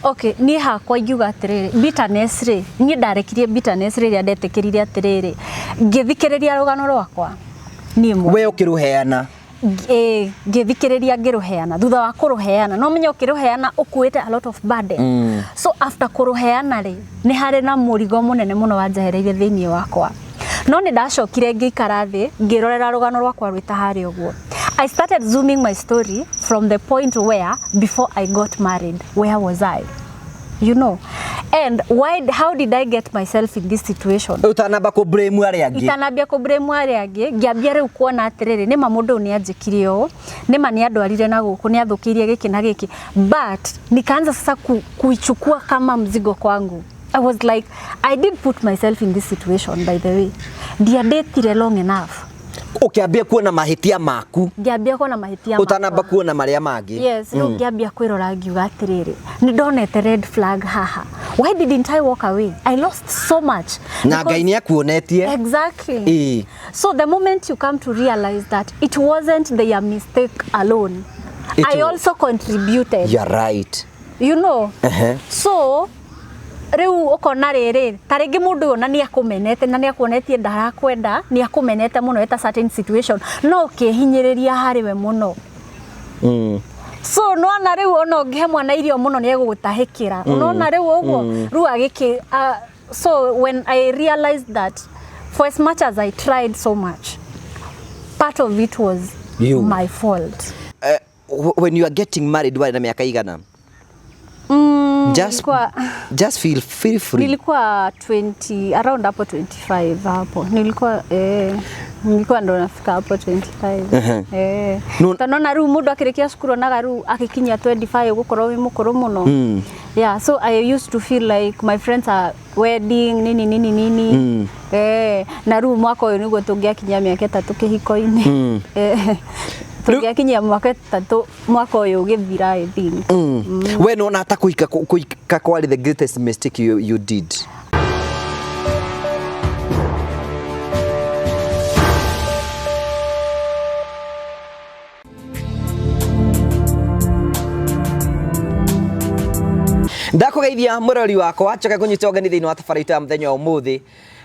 Okay, niĩ hakwa ingiuga atĩrĩrĩ, bitterness rĩ, niĩ ndarekirie bitterness rĩrĩa ndetĩkĩrire atĩrĩrĩ, ngĩthikĩrĩria rũgano rwakwa niĩ mwene. We ũkĩrũheana. Ĩĩ, ngĩthikĩrĩria ngĩrũheana. Thutha wa kũrũheana, no ũmenye ũkĩrũheana ũkuĩte a lot of burden. So after kũrũheana rĩ, nĩ harĩ na mũrigo mũnene mũno wanjehereire thĩinĩ wakwa. No nĩ ndacokire ngĩikara thĩ, ngĩrorera rũgano rwakwa rwĩ ta harĩa ũguo. I started zooming my story from the point where before I got married, where was I? You know? And why, how did I get myself in this situation? Ũtanamba kũ blame arĩa angĩ. Itanambia kũ blame arĩa angĩ, ngĩambia rĩu kuona atĩrĩrĩ, nĩma mũndũ ũyũ nĩ anjĩkire ũũ, nĩma nĩ andwarire na gũkũ, nĩ athũkĩirie gĩkĩ na gĩkĩ, but nikaanza sasa kuichukua kama mzigo kwangu. I was like, I did put myself in this situation, by the way. Ndiandĩtire long enough. Ũkĩambia kuona mahĩtia maku. Ngĩambia kuona mahĩtia makwa. Ũtanamba kuona marĩa mangĩ. Yes, rĩu ngĩambia kwĩrora ngiuga atĩrĩrĩ, nĩ ndonete red flag haha. Why didn't I walk away? I lost so much. Na Ngai nĩ akuonetie. Exactly. Ĩĩ. So the moment you come to realize that it wasn't their mistake alone, It I also contributed. You are right. You know? Uh-huh. So, rĩu ũkona rĩrĩ, ta rĩngĩ mũndũ ũyũ na nĩ akũmenete na nĩ akuonetie ndarakwenda, nĩ akũmenete mũno at a certain situation, no ũkĩhinyĩrĩria harĩ we mũno. So nona rĩu ona ũngĩhe mwana irio mũno nĩ egũgũtahĩkĩra. Unaona rĩu ũguo? Rĩu agĩkĩ, so when I realized that for as much as I tried so much, part of it was You. my fault. When you are getting married warĩ na mĩaka igana? Just feel free. Nilikuwa 20, around hapo 25 hapo. Nilikuwa nilikuwa ndo nafika hapo 25. No. Tondũ rĩu mũndũ akĩrĩkia cukuru onaga rĩu agĩkinyia 25 gũkorwo wĩ mũkũrũ mũno. Yeah, so I used to feel like my friends are wedding nini nini nini. Na rĩu mwaka ũyũ nĩguo tũngĩakinyia mĩaka 3 kĩhiko-inĩ. Tũngĩakinyia mwaka 3 mwaka ũyũ ũgĩthira, I think. We nona ta kũhika kwarĩ the greatest mistake you did? Ndakũgeithia mũrori wakwa, njoke kũnyita ũgeni thĩinĩ wa tabarĩra itũ ya mũthenya wa ũmũthĩ.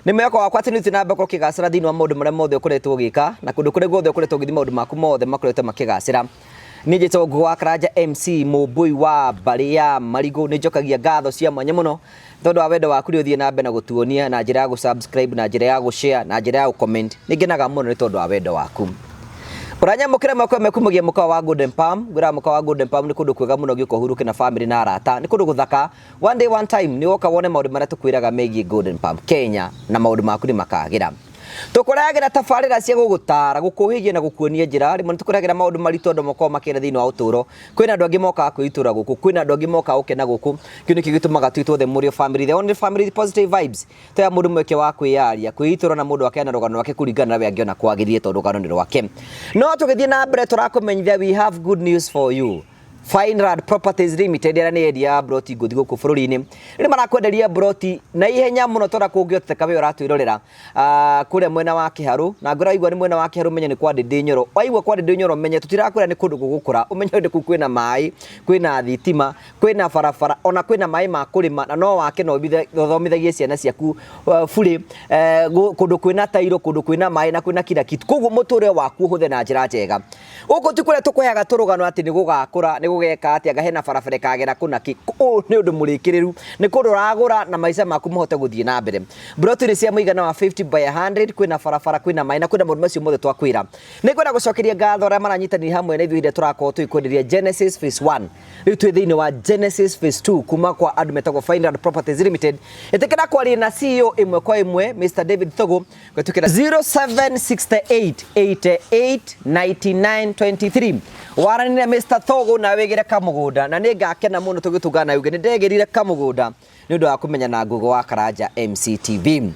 Nĩ mwĩhoko wakwa atĩ nĩ ũthiĩ na mbere gũkorwo ũkĩgacĩra thĩinĩ wa maũndũ marĩa mothe ũkoretwo ũgĩka, na kũndũ kũrĩa guothe ũkoretwo ũgĩthiĩ maũndũ maku mothe makoretwo makĩgacĩra. Niĩ njĩtagwo Ngũgĩ wa Karanja MC Mũmbũi wa mbarĩ ya Marigũ. Nĩ njokagia ngatho cia mwanya mũno tondũ wa wendo waku ũrĩa ũthiĩ na mbere na gũtuonia na njĩra ya gũ-subscribe, na njĩra ya gũ-share, na njĩra ya gũ-comment. Nĩ ngenaga mũno nĩ tondũ wa wendo waku. Ũranyamũkĩra mwaka ũmwe kumagia mũkawa wa Golden Palm. Ngwĩraga mũkawa wa Golden Palm nĩ kũndũ kwega mũno gĩũka ũhurũke na family na arata. Nĩ kũndũ gũthaka. One day one time nĩ woka wone maũndũ marĩa tũkwĩraga megiĩ Golden Palm Kenya na maũndũ maku nĩ makagĩra. Tũkũrehagĩra tabarĩra cia gũgũtara, gũkũhĩgia na gũkuonia njĩra. Rĩmwe nĩ tũkũrehagĩra maũndũ maritũ andũ makoragwo makĩenda thĩinĩ wa ũtũũro. Kwĩna andũ angĩ mokaga kwĩitũra gũkũ, kwĩna andũ angĩ mokaga gũkena gũkũ. Kĩu nĩkĩo gĩtũmaga twĩtwo The Mũrĩo Family, the only family with positive vibes. Tũheaga mũndũ mweke wa kwĩyaria, kwĩitũra na mũndũ akeana rũgano rwake kũringana na we angĩona kwagĩrĩire tondũ rũgano nĩ rwake. No tũgĩthiĩ na mbere tũrakũmenyithia we have good news for you. Fineland Properties Limited arĩa nĩ endia a broti ngũthi gũkũ bũrũri-inĩ rĩu marakwenderia broti na ihenya mũno tondũ kũngĩhoteka we ũratwĩrorera kũrĩa mwena wa Kĩharũ, na ngwĩra waigua nĩ mwena wa Kĩharũ ũmenye nĩ kwa Ndĩndĩ Nyoro, waigua kwa Ndĩndĩ Nyoro ũmenye tũtirakwĩra nĩ kũndũ gũgũkũra, ũmenye nĩ kũu kwĩna maĩ, kwĩna thitima, kwĩna barabara, ona kwĩna maĩ ma kũrĩma, na no wake na ũthomithagie ciana ciaku burĩ, kũndũ kwĩna tairo, kũndũ kwĩna maĩ na kwĩna kila kitu. Koguo mũtũrĩre waku ũhũthe na njĩra njega. Gũkũ ti kũrĩa tũkũheaga tũrũgano atĩ nĩ gũgakũra, nĩ gũgeka atĩa, anga hena barabara ĩkagera kũna kĩ. Ũũ nĩ ũndũ mũrĩkĩrĩru, nĩ kũndũ ũragũra na maica maku mahote gũthiĩ na mbere. Mburoti nĩ cia mũigana wa 50 by 100, kwĩna barabara, kwĩna maĩ na kwĩna maũndũ macio mothe twakwĩra. Nĩ ngwenda gũcokeria ngatho arĩa maranyitanĩire hamwe na ithuĩ hĩndĩ ĩrĩa tũrakorwo tũgĩkwenderia Genesis Phase 1. Rĩu twĩ thĩinĩ wa Genesis Phase 2 kuma kwa andũ metagwo Fineland Properties Limited. Ĩtĩkĩra kwaria na CEO ĩmwe kwa ĩmwe Mr. David Thugu kũhetũkĩra 0768 88 99 23. Waranĩria Mr. Thugu na wĩgĩre kamũgũnda, na nĩ ngakena mũno tũgĩtũngana na uge nĩ ndegĩrire kamũgũnda nĩ ũndũ wa kũmenya na Ngũgĩ wa Karanja MCTV.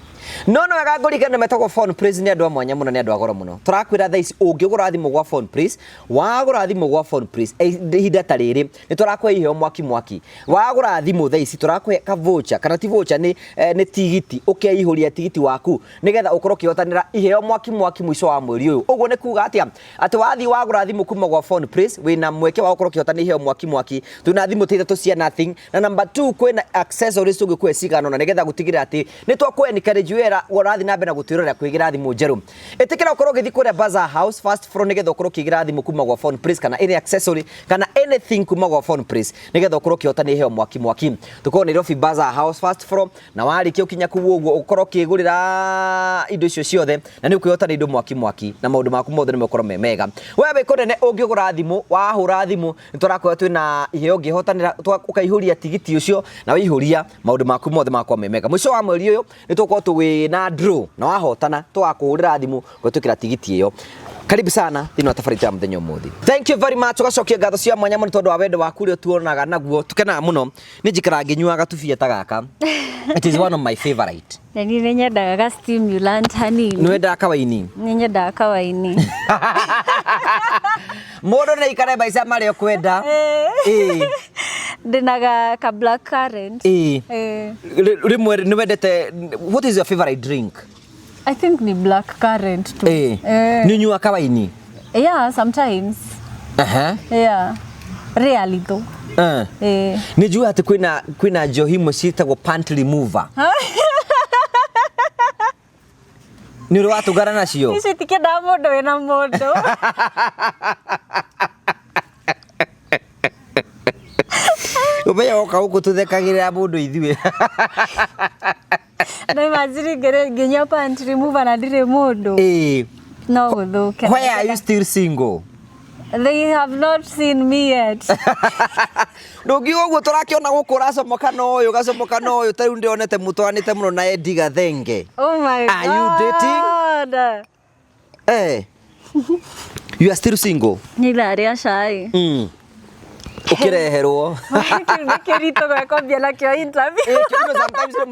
No nĩ wega ngũririkane metagwo Phone Praise, nĩ andũ a mwanya mũno, nĩ andũ a goro mũno. Tũrakwĩra thaa ici ũngĩgũra thimũ gwa Phone Praise, wagũra thimũ gwa Phone Praise ihinda ta rĩrĩ nĩ tũrakũhe iheo mwaki mwaki. Wagũra thimũ thaa ici tũrakũhe ka voucher, kana ti voucher, nĩ tigiti, ũkeihũria tigiti waku nĩgetha ũkorwo ũkĩhotanĩra iheo mwaki mwaki mũico wa mweri ũyũ. Ũguo nĩ kuga atĩa? Atĩ wathiĩ wagũra thimũ kuma gwa Phone Praise wĩna mweke wa gũkorwo ũkĩhotana iheo mwaki mwaki. Twĩna thimũ ta ithatũ cia Nothing, na number 2 kwĩna accessories tũngĩkũhe cigana ũna nĩgetha gũtigĩrĩra atĩ nĩ twakũ encourage wera ũrathiĩ na mbere na gũtwĩrorera kwĩgĩra thimũ njerũ. Ĩtĩkĩra ũkorwo ũgĩthiĩ kũrĩa Bazaar House first floor nĩgetha ũkorwo ũkĩgĩra thimũ kuma gwa Phone Praise kana any accessory kana anything kuma gwa Phone Praise nĩgetha ũkorwo ũkĩhotana iheo mwaki mwaki. Tũkorwo Nairobi Bazaar House first floor, na warĩkia ũkinya kũu ũguo ũkorwo ũkĩgũrĩra indo icio ciothe na nĩ ũkwĩhotana indo mwaki mwaki na maũndũ maku mothe nĩ megũkorwo me mega. We wĩ kũnene ũngĩgũra thimũ, wahũra thimũ nĩ tũrakwĩra twĩna iheo ũngĩhotanĩra, ũkaihũria tigiti ũcio na waihũria maũndũ maku mothe magakorwo me mega. Mũico wa mweri ũyũ nĩ tũgũkorwo twĩ na draw na wahotana tũgakũhũrĩra thimũ gwĩtũkĩra tigiti ĩyo. Karibu sana thĩinĩ wa tabarĩra ya mũthenya ũmũthĩ. Thank you very much. Ũgacokia ngatho cia mwanya mũno tondũ wa wendo waku ũrĩa tuonaga naguo, tukenaga mũno. Nĩ njikaraga ngĩnyuaga tubia ta gaka. It is one of my favorite. Na niĩ nĩ nyendaga ga stimulant hanini. Nĩ wendaga kawaini? Nĩ nyendaga kawaini. Mũndũ nĩ aikare maica marĩa ũkwenda. Ĩĩ. Ndĩna ga black currant. Ĩĩ. Rĩmwe nĩ wendete, what is your favorite drink? I think ni black currant tu. Ĩĩ. Nĩ ũnyuaga kawaini? Yeah, sometimes. Yeah. Rarely though. Nĩ njũĩ atĩ kwĩna njohi imwe ciĩtagwo pant remover. Nĩ ũrĩ watũngana nacio? Ici itikĩendaga mũndũ wĩna mũndũ. Ũmenye woka gũkũ tũthekagĩrĩra mũndũ ithuĩ. No imagine ngĩnyua pant remover na ndirĩ mũndũ. Ĩĩ. No gũthũke. Why are you still single? They have not seen me yet. Ndũngiuga ũguo tũrakĩona gũkũ ũracomoka na ũyũ ũgacomoka na ũyũ, ta rĩu ndĩronete mũtwaranĩte mũno na Eddie Gathenge. Oh my God. Are you dating? You are still single? Nĩ ithaa rĩa cai. Ũkĩreherwo. Kĩu nĩ kĩritũ gwĩkombia nakĩo interview.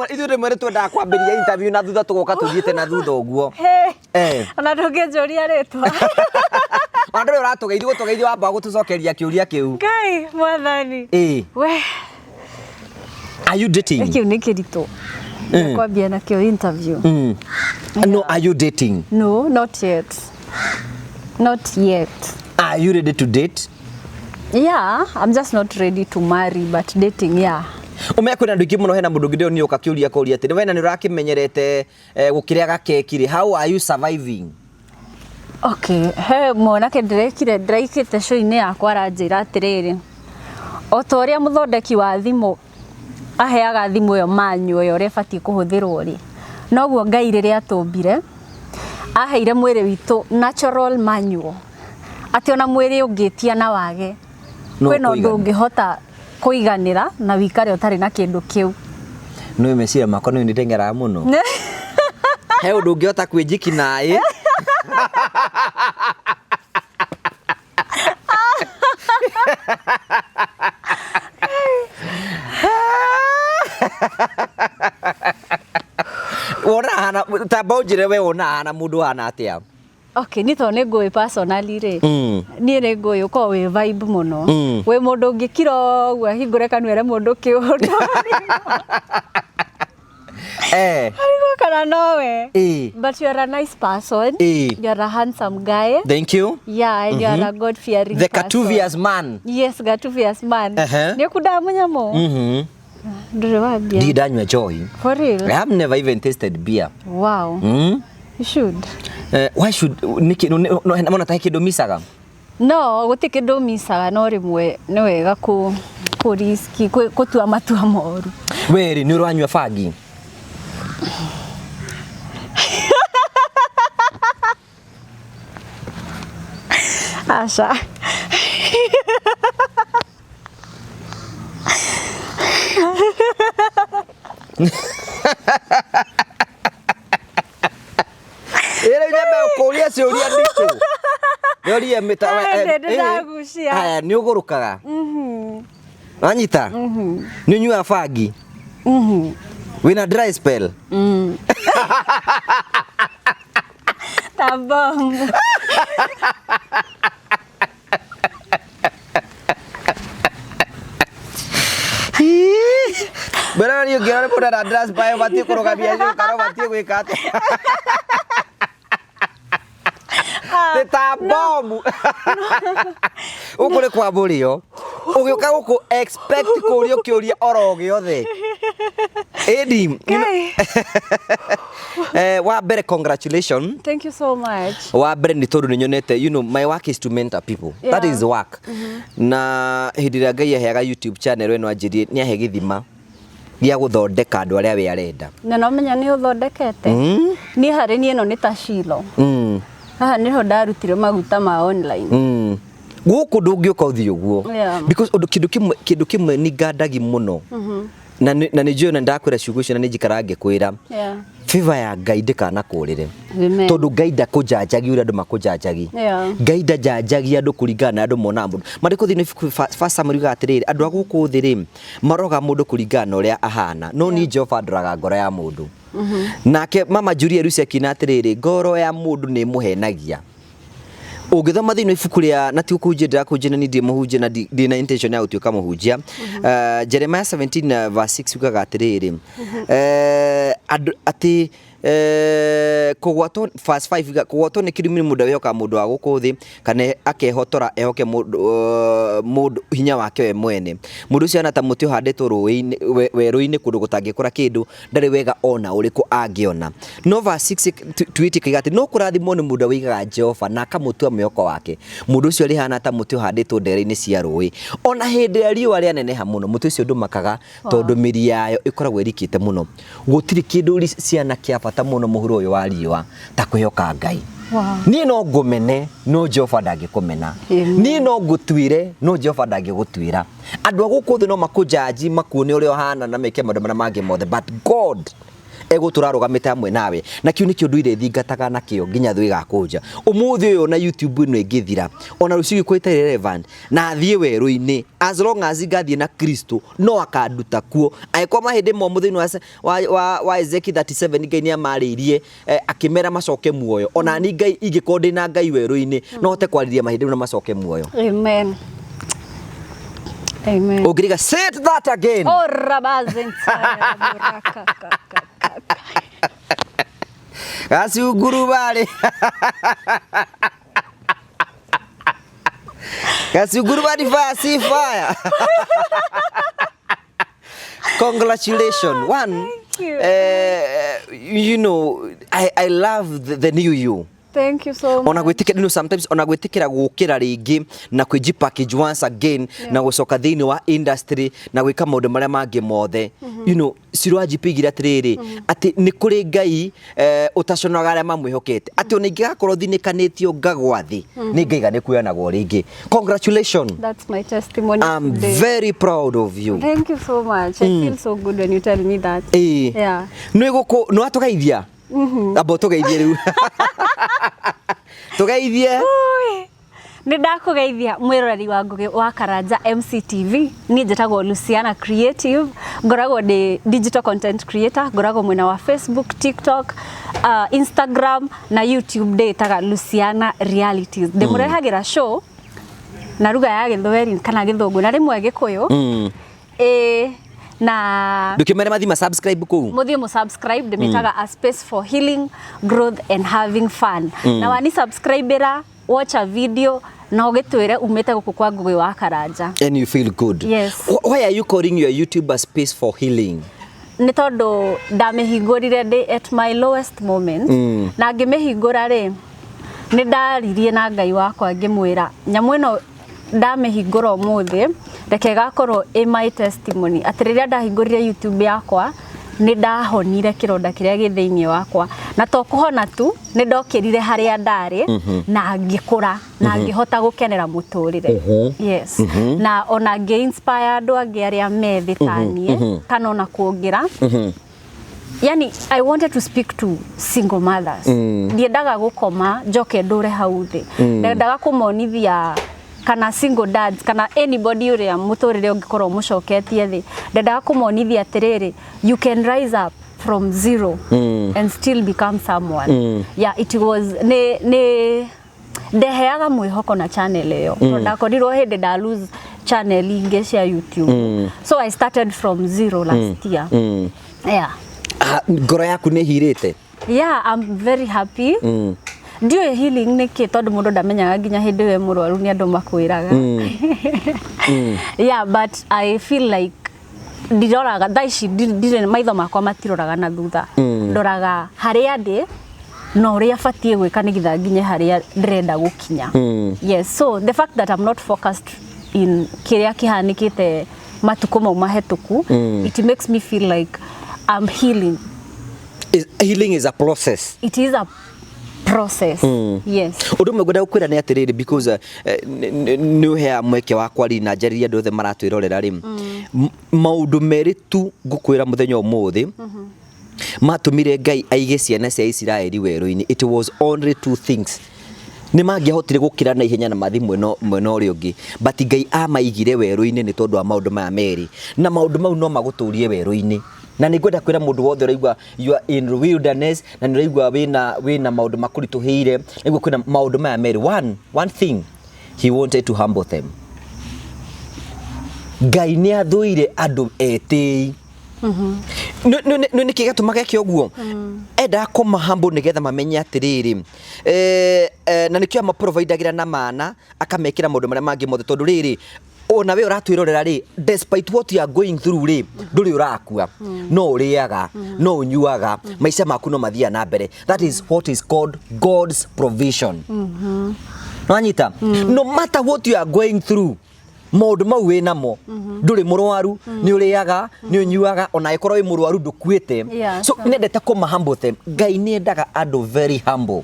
Ithuĩ rĩmwe nĩ twendaga kwambĩrĩria interview na thutha tũgoka tũthiĩte na thutha ũguo. Ona ndũngĩnjũria rĩtwa. Ona ndũrĩ ũratũgeithia, gũtũgeithia wamba gũtũcokeria kĩũria kĩu. Ngai mwathani. We. Are you dating? Kĩu nĩ kĩritũ. Kwambia nakĩo interview. No, are you dating? No, not yet. Not yet. Are you ready to date? Yeah, I'm just not ready to marry, but dating, yeah. Ũmenye kwĩna andũ aingĩ mũno, hena mũndũ ũngĩ ndĩronire ũka kĩũria koria atĩrĩ, we na nĩ ũrakĩmenyerete gũkĩrĩa gakeki rĩ, how are you surviving? Okay, he mwanake ndĩrekire ndĩraikĩte show-inĩ yakwa aranjĩra atĩrĩrĩ, o ta ũrĩa mũthondeki wa thimũ aheaga thimũ ĩyo manual ya ũrĩa ĩbatiĩ kũhũthĩrwo rĩ, noguo Ngai rĩrĩa atũmbire aheire mwĩrĩ witũ natural manual, atĩ ona mwĩrĩ ũngĩtia na wage No kwĩna ũndũ kũigana. ũngĩhota kũiganĩra na wikare ũtarĩ na kĩndũ kĩu. Nĩ meciria makwa nĩ ndengeraga mũno. He ũndũ ũngĩhota kwĩnjiki naĩ. Wona hana tamba ũnjĩre we wona hana mũndũ hana atĩa? Okay, ni tondũ nĩ ngũĩ personally rĩ, niĩ nĩ ngũĩ ũkoragwo wĩ vibe mũno. Wĩ mũndũ ũngĩkira ũguo ahingũre kanua ere mũndũ kĩũndũ. Arigwo kana nowe. But you are a nice person. You are a handsome guy. Thank you. Yeah, and you are a God fearing The person. Katuvias man. Yes, Gatuvias man. Nĩ ũkundaga mũnyamũ? Ndũrĩ wambia? Ndirĩ ndanyua njohi. For real? I have never even tasted beer. Wow. You should. Why should niki no ta kindu misaga? No, guti kindu misaga no rimwe ni wega ku riski kutua matua moru. We ri ni uranyua bangi? Aca. Ĩrĩ nyambe ũkũria ciũria nditũ. Yorie mĩta Ĩ, ndĩragucia. Haya, nĩ ũgũrũkaga? Wanyita? Nĩ ũnyuaga bangi? Wĩna dry spell. Ta bomu. Mbere niĩ ũngĩona mũndũ ena dry spell ũbatiĩ kũrũgamia cuka no ũbatiĩ gwĩka atĩa? Nĩ ta bomu. Gũkũ nĩ kwa mũrĩo. Ũgĩũka gũkũ expect kũrio kĩũria oro gĩothe. Ĩni, you know, wa mbere congratulations. Thank you so much. Wa mbere nĩ tondũ nĩ nyonete, you know, my work is to mentor people. That is work. Na hĩndĩ ĩrĩa Ngai aheaga YouTube channel ĩno anjĩrie nĩ ahe gĩthima gĩa gũthondeka andũ arĩa we arenda. Na no menya nĩ ũthondekete. Niĩ harĩ niĩ ĩno nĩ ta Shilo. Haha nĩho ndarutire maguta ma online. Gũkũ ndũngĩũka ũthiĩ ũguo. Because ũndũ kĩndũ kĩmwe nĩ ngandagi mũno na nĩ njũĩ na ndakwĩra ciugo icio na nĩ njikaraga ngĩkwĩra, favor ya Ngai ndĩkanakũrĩre. Amen. Tondũ Ngai ndakũnjanjagia ũrĩa andũ makũnjanjagi. Ngai ndanjanjagia andũ kũringana na andũ monaga mũndũ. Maandĩko thĩinĩ ibuku First Samuel yugaga atĩrĩrĩ, andũ a gũkũ thĩ rĩ maroraga mũndũ kũringana na ũrĩa ahana, no niĩ Jehova ndoraga ngoro ya mũndũ. Nake mama Julia Lucy akiina atĩrĩrĩ, ngoro ya mũndũ nĩ ĩmũhenagia. Ũngĩthoma thĩinĩ wa ibuku rĩa, na ti kũhunjia ndĩrakũhunjia na niĩ ndirĩ mũhunjia na ndirĩ na intention ya gũtuĩka mũhunjia. Jeremiah 17 verse 6 yugaga atĩrĩrĩ, andũ atĩ kũgwatwo, verse 5 yugaga, kũgwatwo nĩ kĩrumi nĩ mũndũ wĩhokaga mũndũ wa gũkũ thĩ kana akehotora ehoke mũndũ hinya wake we mwene. Mũndũ ũcio ahana ta mũtĩ ũhandĩtwo rũĩ-inĩ, werũ-inĩ kũndũ gũtangĩkũra kĩndũ, ndarĩ wega ona ũrĩkũ angĩona. No verse 6 to 8 ĩkauga atĩ no kũrathimwo nĩ mũndũ ũrĩa ũigaga Jehova na akamũtua mwĩhoko wake. Mũndũ ũcio arĩhana ta mũtĩ ũhandĩtwo ndere-inĩ cia rũĩ. Ona hĩndĩ ĩrĩa riũa rĩaneneha mũno, mũtĩ ũcio ndũmakaga tondũ mĩri yayo ĩkoragwo ĩrikĩte mũno. Gũtirĩ kĩndũ ciana kĩa bata mũno mũhuro ũyũ wa riũa ta kwĩhoka Ngai. Niĩ no ngũmene no Jehova ndangĩkũmena. Niĩ no ngũtuĩre no Jehova ndangĩgũtuĩra. Andũ a gũkũ thĩ no makũnjanji makuone ũrĩa ũhana na meke maũndũ marĩa mangĩ mothe, but God egũtũra arũgamĩte hamwe nawe. Na kĩu nĩkĩo nduire thingataga nakĩo nginya thũ ĩgakũnja. Ũmũthĩ ũyũ na YouTube ĩno ĩngĩthira, ona rũciũ ĩgĩkorwo ĩtarĩ relevant, na thiĩ werũ-inĩ, as long as ngathiĩ na Kristo no akanduta kuo. Angĩkorwo mahĩndĩ momũ thĩinĩ wa Ezekiel 37 Ngai nĩ amarĩirie akĩmera macoke muoyo, ona ni Ngai ingĩkorwo ndĩ na Ngai werũ-inĩ no hote kwarĩria mahĩndĩ na macoke muoyo. Amen. Amen. Ũngĩriga say that again. Oh, rabazentaya buraka ka ka ka. Gacunguru barĩ. Gacunguru bari fire si fire. Congratulations. One, Thank you. You know, I love the new you. Thank you so much. Ona gwĩtĩkĩra, you know, sometimes ona gwĩtĩkĩra gũkĩra rĩngĩ na kwĩji package once again na gũcoka thĩinĩ wa industry na gwĩka maũndũ marĩa mangĩ mothe. You know, Ciro anjipigire atĩrĩrĩ, atĩ nĩ kũrĩ Ngai ũtaconoraga arĩa mamwĩhokete, atĩ ona ingĩgakorwo thinĩkanĩtio ngagwa thĩ nĩ ngaiga nĩ kuoyanagwo rĩngĩ. Congratulations. That's my testimony I'm today. very proud of you. Thank you so much. I feel so good when you tell me that. Ĩĩ. Yeah. Nĩ gũkũ nĩ watũgeithia, amba ũtũgeithie rĩu, tũgeithie. Nĩ ndakũgeithia mwĩroreri wa Ngugi wa Karanja MCTV. Niĩ njĩtagwo Luciana Creative, ngoragwo ndĩ digital content creator, ngoragwo mwena wa Facebook, TikTok, Instagram na YouTube ndĩtaga Luciana Realities. Ndĩmũrehagĩra show na ruga ya Gĩthweri kana Gĩthũngũ na rĩmwe Gĩkũyũ. Ĩĩ, na Ndũkĩmere mathi ma subscribe kũu. Muthie mu subscribe, ndimitaga a space for healing, growth and having fun. Na wani subscribera, watch a video na ũgĩtwĩre umĩte gũkũ kwa Ngugi wa Karanja. And you feel good. Yes. Why are you calling your YouTube a space for healing? Nĩ tondũ ndamĩhingũrire ndĩ at my lowest moment, na ngĩmĩhingũra rĩ, nĩ ndaririe na Ngai wakwa ngĩmwĩra nyamũ ĩno ndamĩhingũra ũmũthĩ reke ĩgakorwo ĩ my testimony atĩ rĩrĩa ndahingũrire YouTube yakwa nĩ ndahonire kĩronda kĩrĩa gĩ thĩinĩ wakwa, na to kũhona tu, nĩ ndokĩrire harĩa ndarĩ na ngĩkũra na ngĩhota gũkenera mũtũrĩre. Yes, na ona ngĩ inspire andũ angĩ arĩa me thĩ ta niĩ kana ona kuongera. Yani, I wanted to speak to single mothers. Ndiendaga gũkoma njoke ndũre hau thĩ, ndendaga kũmonithia Kana single dads kana anybody ũrĩa mũtũrĩre ũngĩkorwo mũcoketie thĩ, ndendaga kũmonithia atĩrĩrĩ, you can rise up from zero and still become someone. Yeah, it was nĩ ndeheaga mwĩhoko na channel ĩyo, tondũ ndakorirwo hĩndĩ nda lose channel ingĩ cia YouTube, so I started from zero last year. Yeah. Ah, ngoro yaku nĩ hirĩte? Yeah, I'm very happy. Ndiũĩ healing nĩ kĩ, tondũ mũndũ ndamenyaga nginya hĩndĩ ĩyo mũrwaru nĩ andũ makwĩraga. Yeah, but I feel like ndiroraga thaa ici, ndirĩ maitho makwa matiroraga na thutha. Ndoraga harĩa ndĩ na ũrĩa batiĩ gwĩka nĩgetha nginye harĩa ndĩrenda gũkinya. Yes, so the fact that I'm not focused in kĩrĩa kĩhanĩkĩte matukũ mau mahĩtũku, it makes me feel like I'm healing. Healing is a process. It is a process, yes. Ũndũ ũmwe ngwenda gũkwĩra nĩ atĩrĩrĩ, because nĩ ũheaga mweke wa kwaria na njarĩria andũ othe maratwĩrorera rĩ, maũndũ merĩ tu ngũkwĩra mũthenya ũmũthĩ matũmire Ngai aige ciana cia Isiraeli werũ-inĩ. It was only two things. Nĩ mangĩahotire gũkĩra na ihenya na mathi mwena ũrĩa ũngĩ, but Ngai amaigire werũ-inĩ nĩ tondũ wa maũndũ maya merĩ, na maũndũ mau no magũtũrie werũ-inĩ. Na nĩ ngwenda kwĩra mũndũ wothe ũraigua you are in wilderness na nĩ ũraigua wĩna maũndũ makũritũhĩire, nĩguo kwĩna maũndũ maya merĩ. One thing, he wanted to humble them. Ngai nĩ athũire andũ etĩi. Nĩ nĩkĩ gĩatũmaga eke ũguo? Endaga kũmahumble nĩgetha mamenye atĩrĩrĩ, na nĩkĩo amaprovidagĩra na mana, akamekĩra maũndũ marĩa mangĩ mothe, tondũ rĩrĩ, ona we ũratwĩrorera rĩ, despite what you are going through rĩ, ndũrĩ ũrakua, no ũrĩaga, no ũnyuaga, maica maku no mathiaga na mbere. That is what is called God's provision. Nwanyita, no matter what you are going through, maũndũ mau wĩ namo, ndũrĩ mũrwaru, nĩ ũrĩaga, nĩ ũnyuaga, ona angĩkorwo wĩ mũrwaru ndũkuĩte. So nĩendete kũma humble them. Ngai nĩ endaga andũ very humble,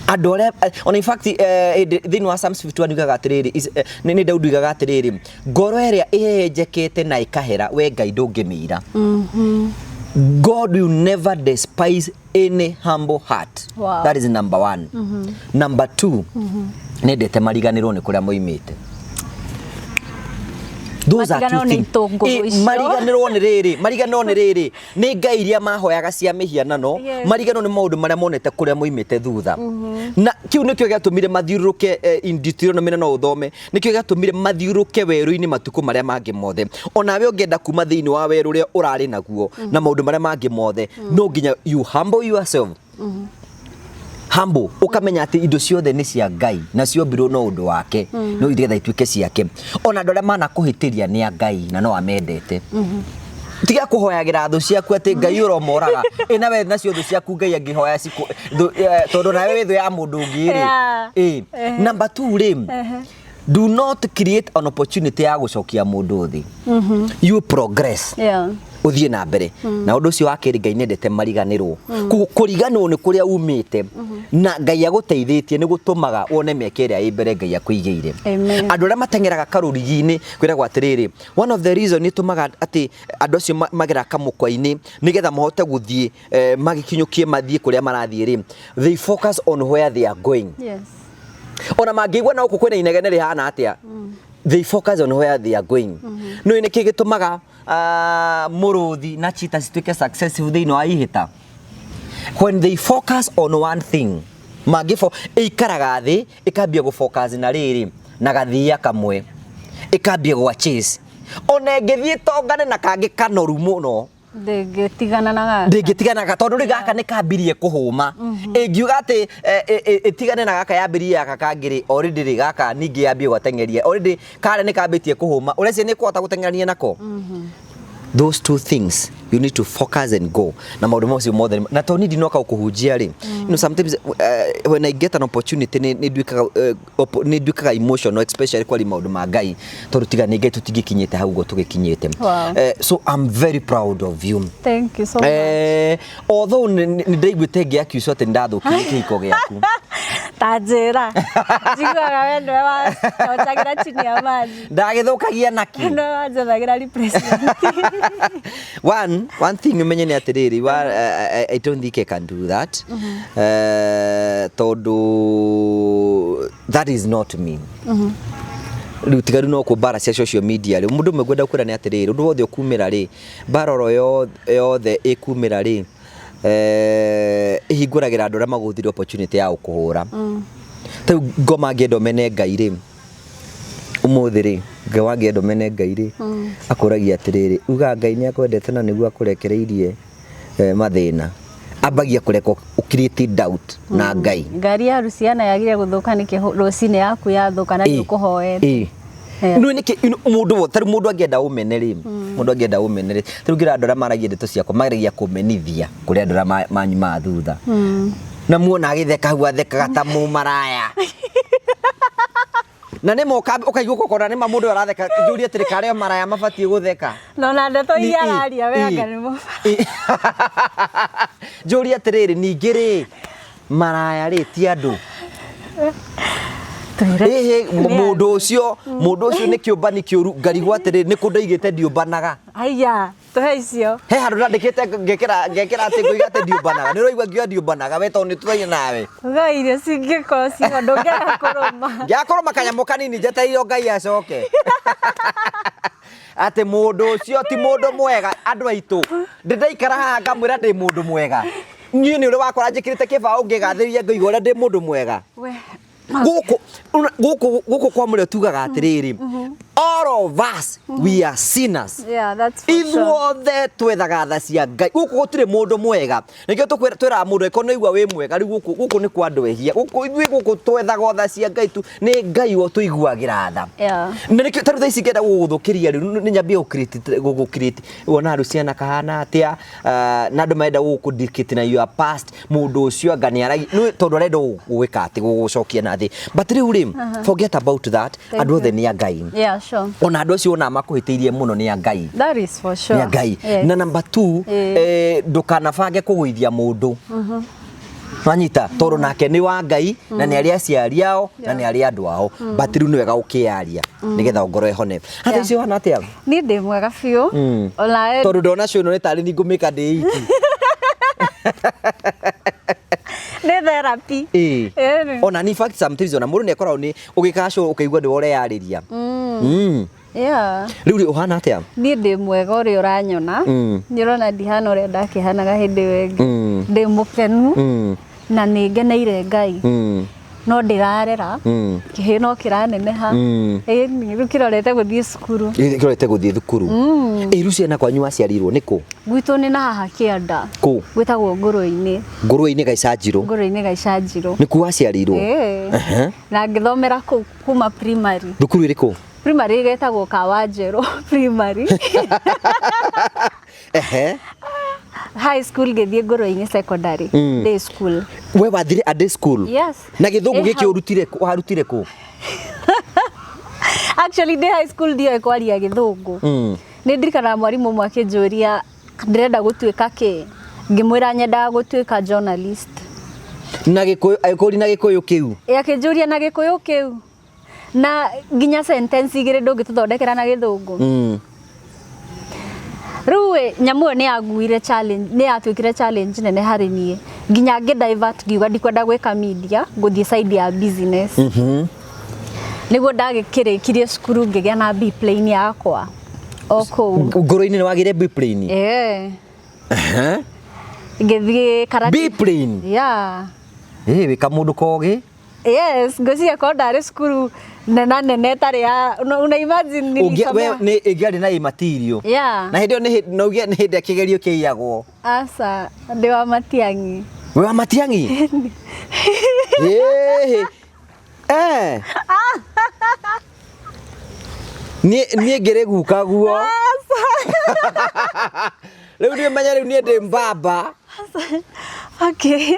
andũ arĩa ona in fact thĩinĩ wa Psalms 51 yugaga atĩrĩrĩ, nĩ Daudi ugaga atĩrĩrĩ, ngoro ĩrĩa ĩhehenjekete na ĩkahera, we Ngai ndũngĩmĩira. God will never despise any humble heart. That is number one. Number two, nendete mariganĩrwo nĩ kũrĩa moimĩte. Those are two Mariganĩrwo nĩ things. itũngũrũ icio. Mariganĩrwo nĩ rĩrĩ, mariganĩrwo nĩ rĩrĩ, nĩ ngai iria mahoyaga cia mĩhianano. Mariganĩrwo nĩ maũndũ marĩa monete kũrĩa moimĩte thutha, na kĩu nĩkĩo gĩatũmire mathiũrũrũke. In Deuteronomy no ũthome nĩkĩo gĩatũmire mathiũrũrũke werũ-inĩ matukũ marĩa mangĩ mothe. Onawe ũngĩenda kuma thĩinĩ wa werũ ũrĩa ũrarĩ naguo na maũndũ marĩa mangĩ mothe, no nginya you humble yourself, humble, ukamenya atĩ indo ciothe nĩ cia Ngai na ciombirwo no ũndũ wake, no nĩgetha ituĩke ciake. Ona andũ arĩa manakũhĩtĩria nĩ a Ngai na no amendete. Tiga kũhoyagĩra thũ ciaku atĩ Ngai ũromoraga ĩ, nawe nacio thũ ciaku Ngai angĩhoya tondũ nawe wĩ thũ ya mũndũ ũngĩ rĩ. Ĩ, number two rĩ, do not create an opportunity ya gũcokia mũndũ thĩ. You progress, ũthiĩ na mbere. Na ũndũ ũcio wa kerĩ, Ngai nĩendete mariganĩrwo. Koguo kũriganĩrwo nĩ kũrĩa umĩte na Ngai agũteithĩtie nĩ gũtũmaga wone mĩeke ĩrĩa ĩ mbere Ngai akũigĩire. Amen. Andũ arĩa mateng'eraga karũrigi-inĩ, kwĩragwo atĩrĩrĩ, one of the reason ĩtũmaga atĩ andũ acio mageraga kamũkwa-inĩ nĩgetha mahote gũthiĩ, magĩkinyũkie mathiĩ kũrĩa marathiĩ rĩ, they focus on where they are going. Ona mangĩigua na gũkũ kwĩna inegene rĩhana atĩa, they focus on where they are going. No nĩ kĩ gĩtũmaga mũrũthi na cheetah cituĩke successful thĩinĩ wa ihĩta? When they focus on one thing. Mangĩfo ĩikaraga thĩ, ĩkambia gũfocus na rĩrĩ na gathia kamwe, ĩkambia gwa chase, ona ĩngĩthiĩ tongane na kangĩ kanoru mũno, ndĩngĩtigana na gaka. Ndĩngĩtigana gaka, tondũ rĩu gaka nĩ kambirie kũhũma. Ĩngiuga atĩ ĩtigane na gaka yambĩrie gaka kangĩ rĩ, already rĩ, gaka ningĩ yambie gwatengeria, already karĩa nĩ kambĩtie kũhũma. Ũreciria nĩ kũhota gũteng'erania nako? Those two things you need to focus and go na maũndũ macio mothe. Na tondũ niĩ ndinoka gũkũhunjia rĩ, sometimes when I get an opportunity, nĩ nduĩkaga emotional, especially kwari maũndũ ma Ngai, tondũ tiga nĩ Ngai tũtingĩkinyĩte hau ũguo tũgĩkinyĩte. So I'm very proud of you. Thank you so much. Although nĩ ndaiguĩte ngĩaccuse atĩ nĩ ndathũkirie kĩhiko gĩaku. Ta njĩra, njiguaga we nĩwe wacagĩra chini ya maji. Ndagĩthũkagia naki? Nĩwe wanjethagĩra replacement. One thing umenye nĩ atĩrĩrĩ, I don't think I can do that, tondũ that is not me. Rĩu tiga rĩu no kũ mbara cia social media rĩ, mũndũ ũmwe ngwenda kwĩra nĩ atĩrĩrĩ, ũndũ wothe ũkumĩra rĩ, mbara oro yothe ĩkumĩra rĩ, ĩhingũragĩra andũ arĩa magũthire opportunity ya gũkũhũra. Tarĩu ngoma angĩenda ũmene Ngai rĩ, ũmũthĩ rĩ, Ngai wangĩenda ũmene Ngai rĩ, akũragia atĩrĩrĩ, uga Ngai nĩ akwendete na nĩguo akũrekereirie mathĩna. Ambagia kũreka ũ create doubt na Ngai. Ngari ya Luciana yagire gũthũka nĩkĩ rũcinĩ yaku yathũka na nĩ ũkũhoete? Nĩ nĩkĩ mũndũ wothe, tarĩu mũndũ angĩenda ũmene rĩ, mũndũ angĩenda ũmene rĩ, tarĩu ngĩra andũ arĩa maragia ndeto ciakwa, mageragia kũmenithia kũrĩ andũ arĩa manyumaga thutha. Na muona agĩtheka hau athekaga ta mũmaraya. Na nĩ moka ũkaigua ũkona nĩ ma mũndũ ũyũ aratheka, njũrie atĩrĩ, karĩ o maraya mabatiĩ gũtheka? No na ndeto iria araria we anga nĩ mũba. Njũrie atĩrĩrĩ, ningĩ rĩ, maraya rĩ ti andũ? Ĩhĩ, mũndũ ũcio nĩ kĩũmbani kĩũru, ngarigwo atĩrĩrĩ, nĩ kũ ndoigĩte ndiũmbanaga? Haiya, tũhe icio. He handũ ndandĩkĩte ngekĩra atĩ ngoiga atĩ ndiũmbanaga. Nĩ ũraigua ngiuga ndiũmbanaga we tondũ nĩ tũraina nawe. Uga irio cingĩkorwo ciho ndũngĩaga kũrũma. Ngĩaga kũrũma kanyamũ kanini njetereire o Ngai acoke. Atĩ mũndũ ũcio ti mũndũ mwega, andũ aitũ. Ndĩ ndaikara haha ngamwĩra ndĩ mũndũ mwega. Niĩ nĩ ũrĩ wakora njĩkĩrĩte kĩbaũ ngĩgathĩrĩria ngaigua ũrĩa ndĩ mũndũ mwega. We. Gũkũ kwa mũrĩo tugaga atĩrĩrĩ, all of us we are sinners. Yeah, that's for sure. Ithuothe twethaga tha cia Ngai. Gũkũ gũtirĩ mũndũ mwega. Nĩkĩo twĩraga mũndũ angĩkorwo nĩ waigua wĩ mwega, rĩu gũkũ nĩ kwa andũ ehia. Gũkũ ithuĩ gũkũ twethaga tha cia Ngai tu, nĩ Ngai we ũtũiguagĩra tha. Na nĩkĩo tarĩu thaa ici ngĩenda gũgũthũkĩria rĩu nĩ nyambie gũgũ-create wona Luciana kahana atĩa, na andũ marenda gũgũ dictate na your past, mũndũ ũcio anga nĩ aragia nĩ tondũ arenda gũgwĩka atĩ gũgũcokia na thĩ. But rĩu rĩ, forget about that, andũ othe nĩ a Ngai. Yeah, sure. Ona andũ acio ona makũhĩtĩirie mũno nĩ a Ngai. That is for sure. Nĩ a Ngai. Na number 2, ndũkanabange kũgũithia mũndũ. Wanyita, tondũ nake nĩ wa Ngai na nĩ arĩ aciari ao na nĩ arĩ andũ ao. But rĩu nĩ wega ũkĩyaria nĩgetha ngoro ĩhone. Hatha icio ũhana atĩa? Niĩ ndĩ mwega biũ. Ona Tondũ ndona show ĩno nĩ tarĩ niĩ ngũmĩka ndĩ iki. Nĩ therapy. Ĩĩ. Ona in fact sometimes ona mũndũ nĩ akoragwo nĩ ũgĩka show ũkaigua nĩwe ũreyarĩria. Rĩu rĩ ũhana atĩa? Niĩ ndĩ mwega ũrĩa ũranyona. Nĩ ũrona ndihana ũrĩa ndakĩhanaga hĩndĩ ĩyo ĩngĩ. Ndĩ mũkenu na nĩ ngeneire Ngai. No ndĩrarera. Kĩhĩ no kĩraneneha. Ĩni rĩu kĩrorete gũthiĩ cukuru. Kĩrorete gũthiĩ thukuru. Ĩ Luciana kwanyu waciarirwo nĩ kũ? Gwitũ nĩ na haha kĩanda. Kũ? Gwĩtagwo Ngũrũ-inĩ. Ngũrũ-inĩ Gaicanjirũ. Ngũrũ-inĩ Gaicanjirũ. Nĩkuo waciarirwo? Ĩĩ. Na ngĩthomera kũu kuma primary. Thukuru ĩrĩkũ? Primary ĩgetagwo Kawanjerũ primary. High school ngĩthiĩ Ngũrũ-inĩ secondary. Day school. We wathire a day school? Yes. Na gĩthũngũ Ĩ gĩkĩ hau. ũrutire kũ? Warutire kũ? Actually ndĩ high school ndioĩ kwaria gĩthũngũ. Nĩ ndirikanaga mwarimũ ũmwe akĩnjũria ndĩrenda gũtuĩka kĩ, ngĩmwĩra nyendaga gũtuĩka journalist. Na gĩkũyũ, agĩkũria na gĩkũyũ kĩu? Ĩ akĩnjũria na gĩkũyũ kĩu. Na nginya sentence igĩrĩ ndũngĩtũthondekera na gĩthũngũ. Rĩu ĩ, nyamũ ĩyo nĩ yanguire challenge, nĩ yatuĩkire challenge nene harĩ niĩ. Nginya ngĩ divert ngiuga ndikwenda gwĩka media, ngũthiĩ side ya business. Nĩguo ndagĩkĩrĩkirie cukuru ngĩgĩa na B plane yakwa o kũu. Ngũrũ-inĩ nĩ wagĩire B plane? Ĩĩ. Ngĩthiĩ Karatina. B plane? Yeah. Ĩ wĩ kamũndũ kogĩ? Yes, ngwĩciria korwo ndarĩ cukuru nena nene ĩtarĩ ya una imagine We nilisomea. nĩ ĩngĩarĩ na A material. Yeah. Na hĩndĩ ĩyo no uge nĩ hĩndĩ ya kĩgerio kĩiyagwo. Aca, ndĩ wa Matiang'i. Wĩ wa Matiang'i? Ĩĩ. Eh. Niĩ ngĩrĩ guka guo. Rĩu niĩ menya rĩu niĩ ndĩ mbamba. Okay.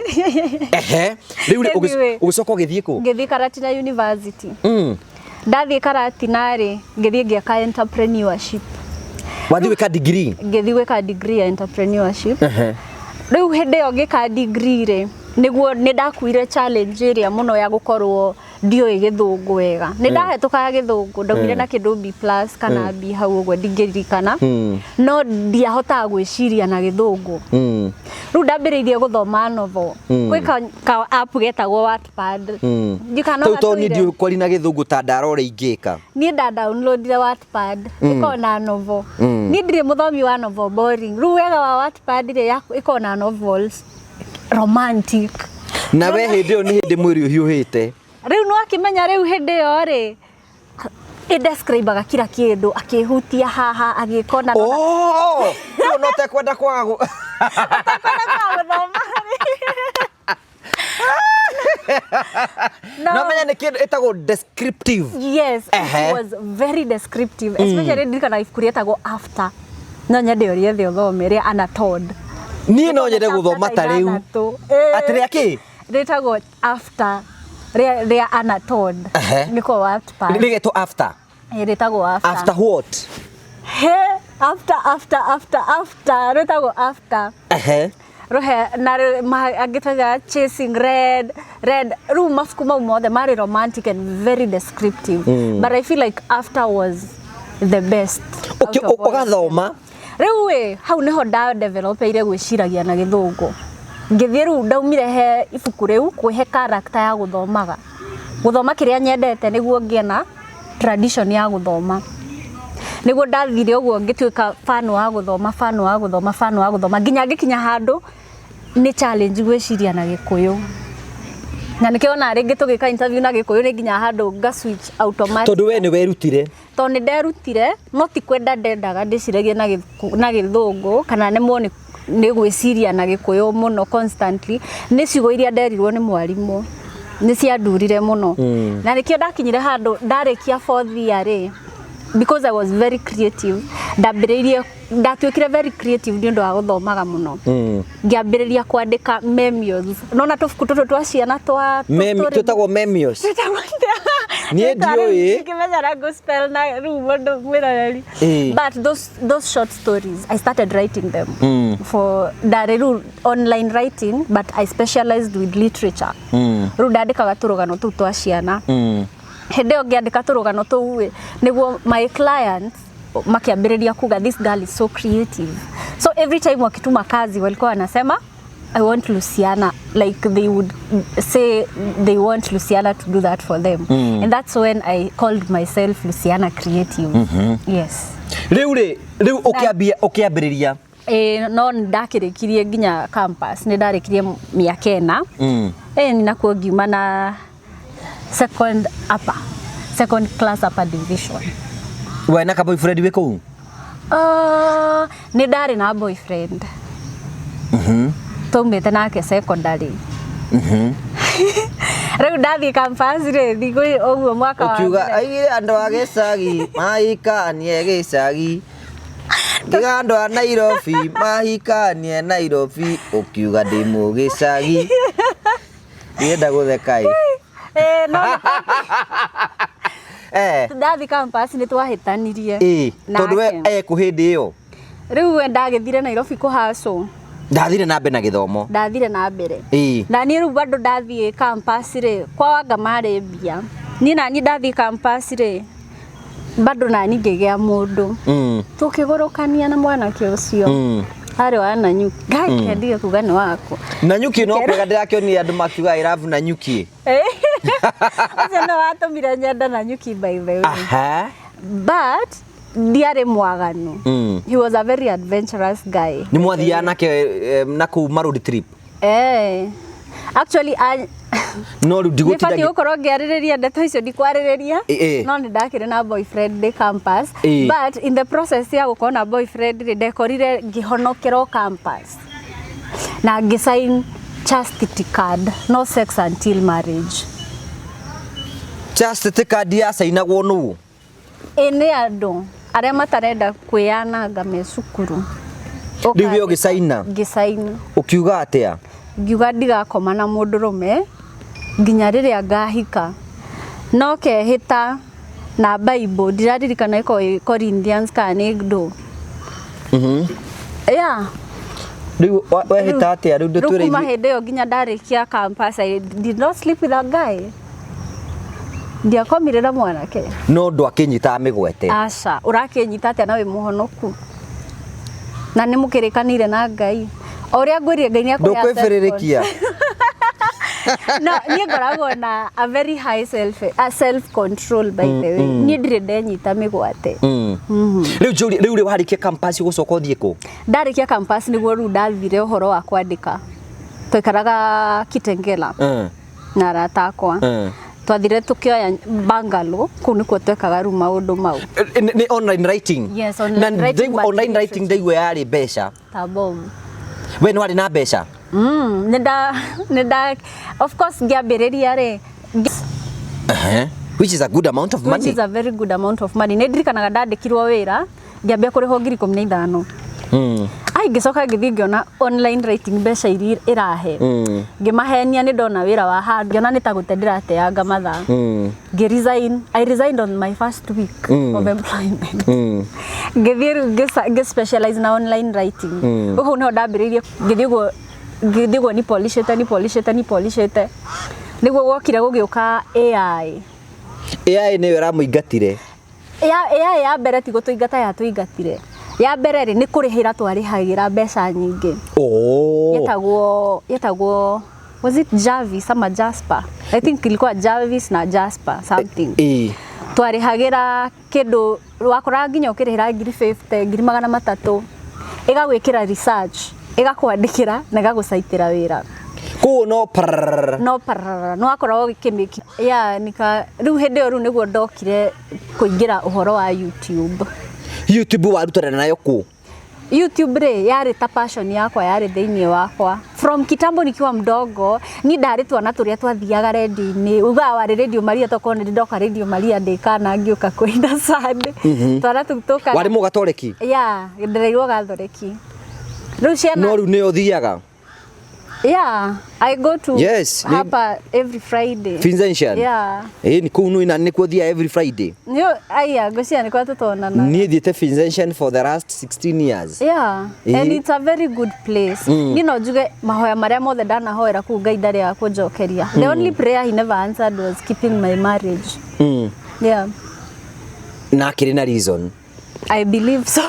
Ehe. Rĩu rĩ Anyway. ũgĩcoka ũgĩthiĩ kũ? Ngĩthiĩ Karatina University. Ndathiĩ Karatina rĩ, ngĩthiĩ ngĩaka entrepreneurship. Wathiĩ gwĩka degree? Ngĩthiĩ gwĩka degree ya entrepreneurship. Rĩu hĩndĩ ĩyo ngĩka degree rĩ, nĩguo nĩ ndakuire challenge ĩrĩa mũno ya gũkorwo Ndiũĩ Gĩthũngũ wega, nĩ ndahetũkaga Gĩthũngũ, ndaumire na kĩndũ B plus kana B hau ũguo, ndingĩririkana, no ndiahotaga gwĩciria na Gĩthũngũ. Rĩu ndambĩrĩirie gũthoma novel. Gwĩ ka app getagwo Wattpad. Ndiũĩ Tau to niĩ gatũire. Ndiũĩ kwaria na Gĩthũngũ ta ndarora ingĩka. Niĩ nda downloadire Wattpad, ĩkoragwo na novel. Niĩ ndirĩ mũthomi wa novel boring. Rĩu wega wa Wattpad rĩ, ĩkoragwo na novels romantic. Na we hĩndĩ ĩyo nĩ hĩndĩ mwĩrĩ ũhiũhĩte. Rĩu no akĩmenya rĩu hĩndĩ ĩyo rĩ, ĩdescribaga kila kĩndũ, akĩhutia haha, agĩka ona. Oh, rĩu no tekwenda kwaga Gũthoma. No menya nĩ kĩndũ ĩtagwo descriptive. Yes, it was very descriptive, especially ndirikana ibuku rĩetagwo After. No nyende ũrĩethe ũthome, rĩa Anna Todd. Niĩ no nyende gũthoma ta rĩu. Ithathatũ. Atĩ rĩa kĩ? Rĩtagwo After, rĩa Anna Todd. Nĩko Wattpad. Rĩgetwo After? Ĩ, rĩtagwo After. After what? He, after, after, after, after, rĩtagwo After. Ruhe na angĩtaga Chasing Red, Red. Rĩu mabuku mau mothe marĩ romantic and very descriptive, but I feel like After was the best out of all of them. Ũgathoma. Rĩu ĩ, hau nĩho ndadevelopeire gwĩciragia na Gĩthũngũ. Ngĩthiĩ rĩu, ndaumire he ibuku rĩu kwĩhe character ya gũthomaga, gũthoma kĩrĩa nyendete, nĩguo ngĩe na tradition ya gũthoma. Nĩguo ndathire ũguo ngĩtuĩka fan wa gũthoma, fan wa gũthoma, fan wa gũthoma, nginya ngĩkinya handũ nĩ challenge gwĩciria na Gĩkũyũ, na nĩkĩo ona rĩngĩ tũgĩka interview na Gĩkũyũ nĩ nginya handũ nga switch automatic. Tondũ we nĩ werutire. Tondũ nĩ nderutire, no ti kwenda ndendaga ndĩciragie na Gĩthũngũ kana nemwo nĩ gwĩciria na Gĩkũyũ mũno constantly. Nĩ ciugo iria nderirwo nĩ mwarimũ nĩ ciandurire mũno, na nĩkĩo ndakinyire handũ ndarĩkia fourth year rĩ, because I was very creative, ndambĩrĩirie, ndatuĩkire very creative nĩ ũndũ wa gũthomaga mũno. Ngĩambĩrĩria kwandĩka memoirs, nona tũbuku tũtũ twa ciana twa Twĩtagwo memoirs. Niĩ ndiũĩ. Ngĩmenya na gospel na rĩu mũndũ mwĩroreri. But those short stories, I started writing them for ndarĩ rĩu online writing, but I specialized with literature. Rĩu ndandĩkaga tũrũgano tũu twa ciana. Hĩndĩ ĩyo ngĩandĩka tũrũgano tũu ĩ, nĩguo my clients makĩambĩrĩria kuga, "This girl is so creative." So every time wakituma kazi walikuwa wanasema, "I want Luciana." Like, they would say they want Luciana to do that for them, and that's when I called myself Luciana Creative. Yes. Rĩu rĩ, rĩu ũkĩambia, ũkĩambĩrĩria. Ĩ, no ndakĩrĩkirie nginya campus, nĩ ndarĩkirie mĩaka 4. Ĩ, nakuo ngiuma na second upper, second class upper division. We na ka boyfriend wĩ kũu? Nĩ ndarĩ na boyfriend twaumĩte nake secondary. Rĩu ndathiĩ campus rĩ, thikũ ũguo mwaka wa Ũkiuga mbere. Aigire andũ a gĩcagi mahikanie gĩcagi, ngiga andũ a Nairobi mahikanie Nairobi, ũkiuga ndĩ mũgĩcagi, ndienda gũtheka ĩ. Eh, no ndathiĩ campus nĩ twahĩtanirie Tondũ we nake. ekũ hĩndĩ ĩyo? Rĩu we ndagĩthire Nairobi kũhacũ. Ndathire na mbere na gĩthomo. Ndathire na mbere. Na niĩ rĩu bado ndathiĩ campus rĩ, kwa wanga marĩ mbia, niĩ naniĩ ndathiĩ campus rĩ, bado nani ngĩgĩa mũndũ. Tũkĩgũrũkania na mwanake ũcio. Arĩ wa Nanyuki. Ngai, kendige kuga nĩ waku. Nanyuki no kwega, ndĩrakĩonire andũ makiuga "I love Nanyuki". Ũcio no watũmire nyenda Nanyuki, by the way. But ndiarĩ mwaganu. He was a very adventurous guy. Nĩ mwathiaga nake na kũu ma road trip? Eh, actually No rĩu nĩ ndigũtinda batiĩ gũkorwo ngĩarĩrĩria ndeto icio, ndikwarĩrĩria. No nĩ ndakĩrĩ na boyfriend ndĩ campus. But in the process ya gũkorwo na boyfriend rĩ, ndekorire ngĩhonokerwo campus na ngĩsign chastity card, no sex until marriage. Chastity card yacainagwo nũ? Ĩ, nĩ andũ arĩa matarenda kwĩyananga me cukuru. Rĩu we ũgĩcaina? Ngĩcaina. Ũkiuga atĩa? Ngiuga ndigakoma na mũndũrũme nginya rĩrĩa ngahika. No kehĩta na Bible, ndiraririkana ĩkorwo ĩ Corinthians kana nĩ ndũ. Yeah. Rĩu wehĩta atĩa rĩu? Rĩu Ndũtwĩre kuma ithuĩ. Hĩndĩ ĩyo nginya ndarĩkia campus, I did not sleep with a guy. Ndiakomire na mwanake. No ndwakĩnyitaga mĩgwate? Aca, ũrakĩnyita atĩa na wĩ mũhonoku na nĩ mũkĩrĩkanĩire na Ngai? O ũrĩa ngwĩrire, Ngai nĩ akũheaga Ndũkwĩbĩrĩrĩkia? No niĩ ngoragwo na a very high self control, by the way. Niĩ ndirĩ ndenyita mĩgwate. Rĩu njũrie, rĩu rĩ warĩkia campus ũgũcoka ũthiĩ kũ? Ndarĩkia campus nĩguo rĩu ndathire ũhoro wa kwandĩka. Twaikaraga Kitengela na arata akwa. Twathire tukĩoya bungalow kũu, nĩkuo twekaga rĩu maũndũ mau. Nĩ online writing? Yes, online Na writing, but online writing ndaigua yarĩ mbeca. Ta bomu. We nĩ warĩ na mbeca? Nĩ nda of course ngĩambĩrĩria rĩ Which is a good amount of which money. Is a very good amount of money. Nĩ ndirikanaga ndandĩkirwo wĩra ngĩambia kũrĩhwo 15,000. Ai, ngĩcoka ngĩthiĩ ngĩona online writing mbeca iria ĩrahe. Ngĩmahenia nĩ ndona wĩra wa handũ, ngĩona nĩ ta gũte ndĩrateanga mathaa. Ngĩ resign. I resigned on my first week of employment. Ngĩthiĩ rĩu ngĩ specialize na online writing. Rĩu hau nĩho ndambĩrĩirie, ngĩthiĩ ũguo, ngĩthiĩ ũguo ni polishĩte, ni polishĩte, ni polishĩte, nĩguo gwokire gũgĩũka AI. AI nĩyo ĩramũingatire? Ya AI ya mbere ti gũtũingata yatũingatire. Ya mbere rĩ, nĩ kũrĩhĩra twarĩhagĩra mbeca nyingĩ. Yetagwo, was it Jarvis ama Jasper? I think ilikuwa Jarvis na Jasper something. Twarĩhagĩra kĩndũ wakoraga nginya ũkĩrĩhĩra 50,000, 300,000, ĩgagwĩkĩra research, ĩgakwandĩkĩra na ĩgagũcaitĩra wĩra. Kũu no prrrr. No parara, no wakoragwo ũgĩkĩmĩki ya nika. Rĩu hĩndĩ ĩyo rĩu nĩguo ndokire kũingĩra ũhoro wa YouTube. YouTube warutana nayo kũ? YouTube rĩ, yarĩ ta passion yakwa, yarĩ thĩinĩ wakwa from kitambo nikiwa mdogo. Ni ndarĩ twana tũrĩa twathiaga redio-inĩ, ugaga warĩ Radio Maria, tokorwo nĩ ndoka Radio Maria ndĩ kana ngĩũka kũina Sunday. Twana tũu tũkaga. Warĩ mũgatoreki? Ya, ndereirwo gathoreki. Rĩu ciana No rĩu nĩyo ũthiaga? Yeah, I go to Yes, hapa every Friday. Vincentian? Yeah. Ĩ nĩ kũu nĩ nĩkuo thiaga every Friday. Nĩyo aya ngwĩciria nĩkuo tũtonanaga. Niĩ thiĩte Vincentian for the last 16 years. Yeah, and it's a very good place. Niĩ no njuge mahoya marĩa mothe ndanahoera kũu, Ngai ndarĩ wa kũnjokeria. The only prayer he never answered was keeping my marriage. Yeah, Na akĩrĩ na reason. I believe so.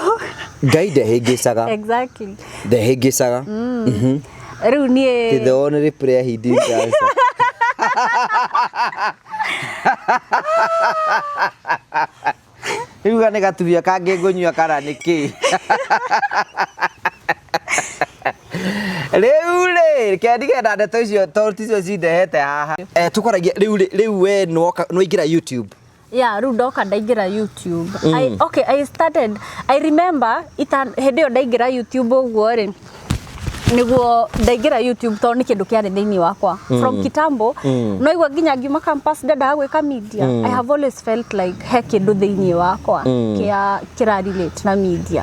Ngai ndehĩngĩcaga. Exactly. Ndehĩngĩcaga. Rĩu niĩ The only prayer he didn't answer. Rĩu ga nĩ gatumia kangĩ ngũnyua kana nĩ kĩ? Rĩu rĩ, reke ndige na ndeto icio tondũ ticio cindehete haha. Eh, tũkwaragia rĩu rĩ, rĩu we nĩwoka nĩwaingĩra YouTube. Yeah, rĩu ndoka ndaingĩra YouTube. Okay, I started, I remember ita hĩndĩ ĩyo ndaingĩra YouTube ũguo rĩ, nĩguo ndaingĩra YouTube tondũ nĩ kĩndũ kĩarĩ thĩinĩ wakwa from kitambo. No igua nginya ngiuma campus ndendaga gwĩka media. I have always felt like he kĩndũ thĩinĩ wakwa kĩa kĩra relate na media.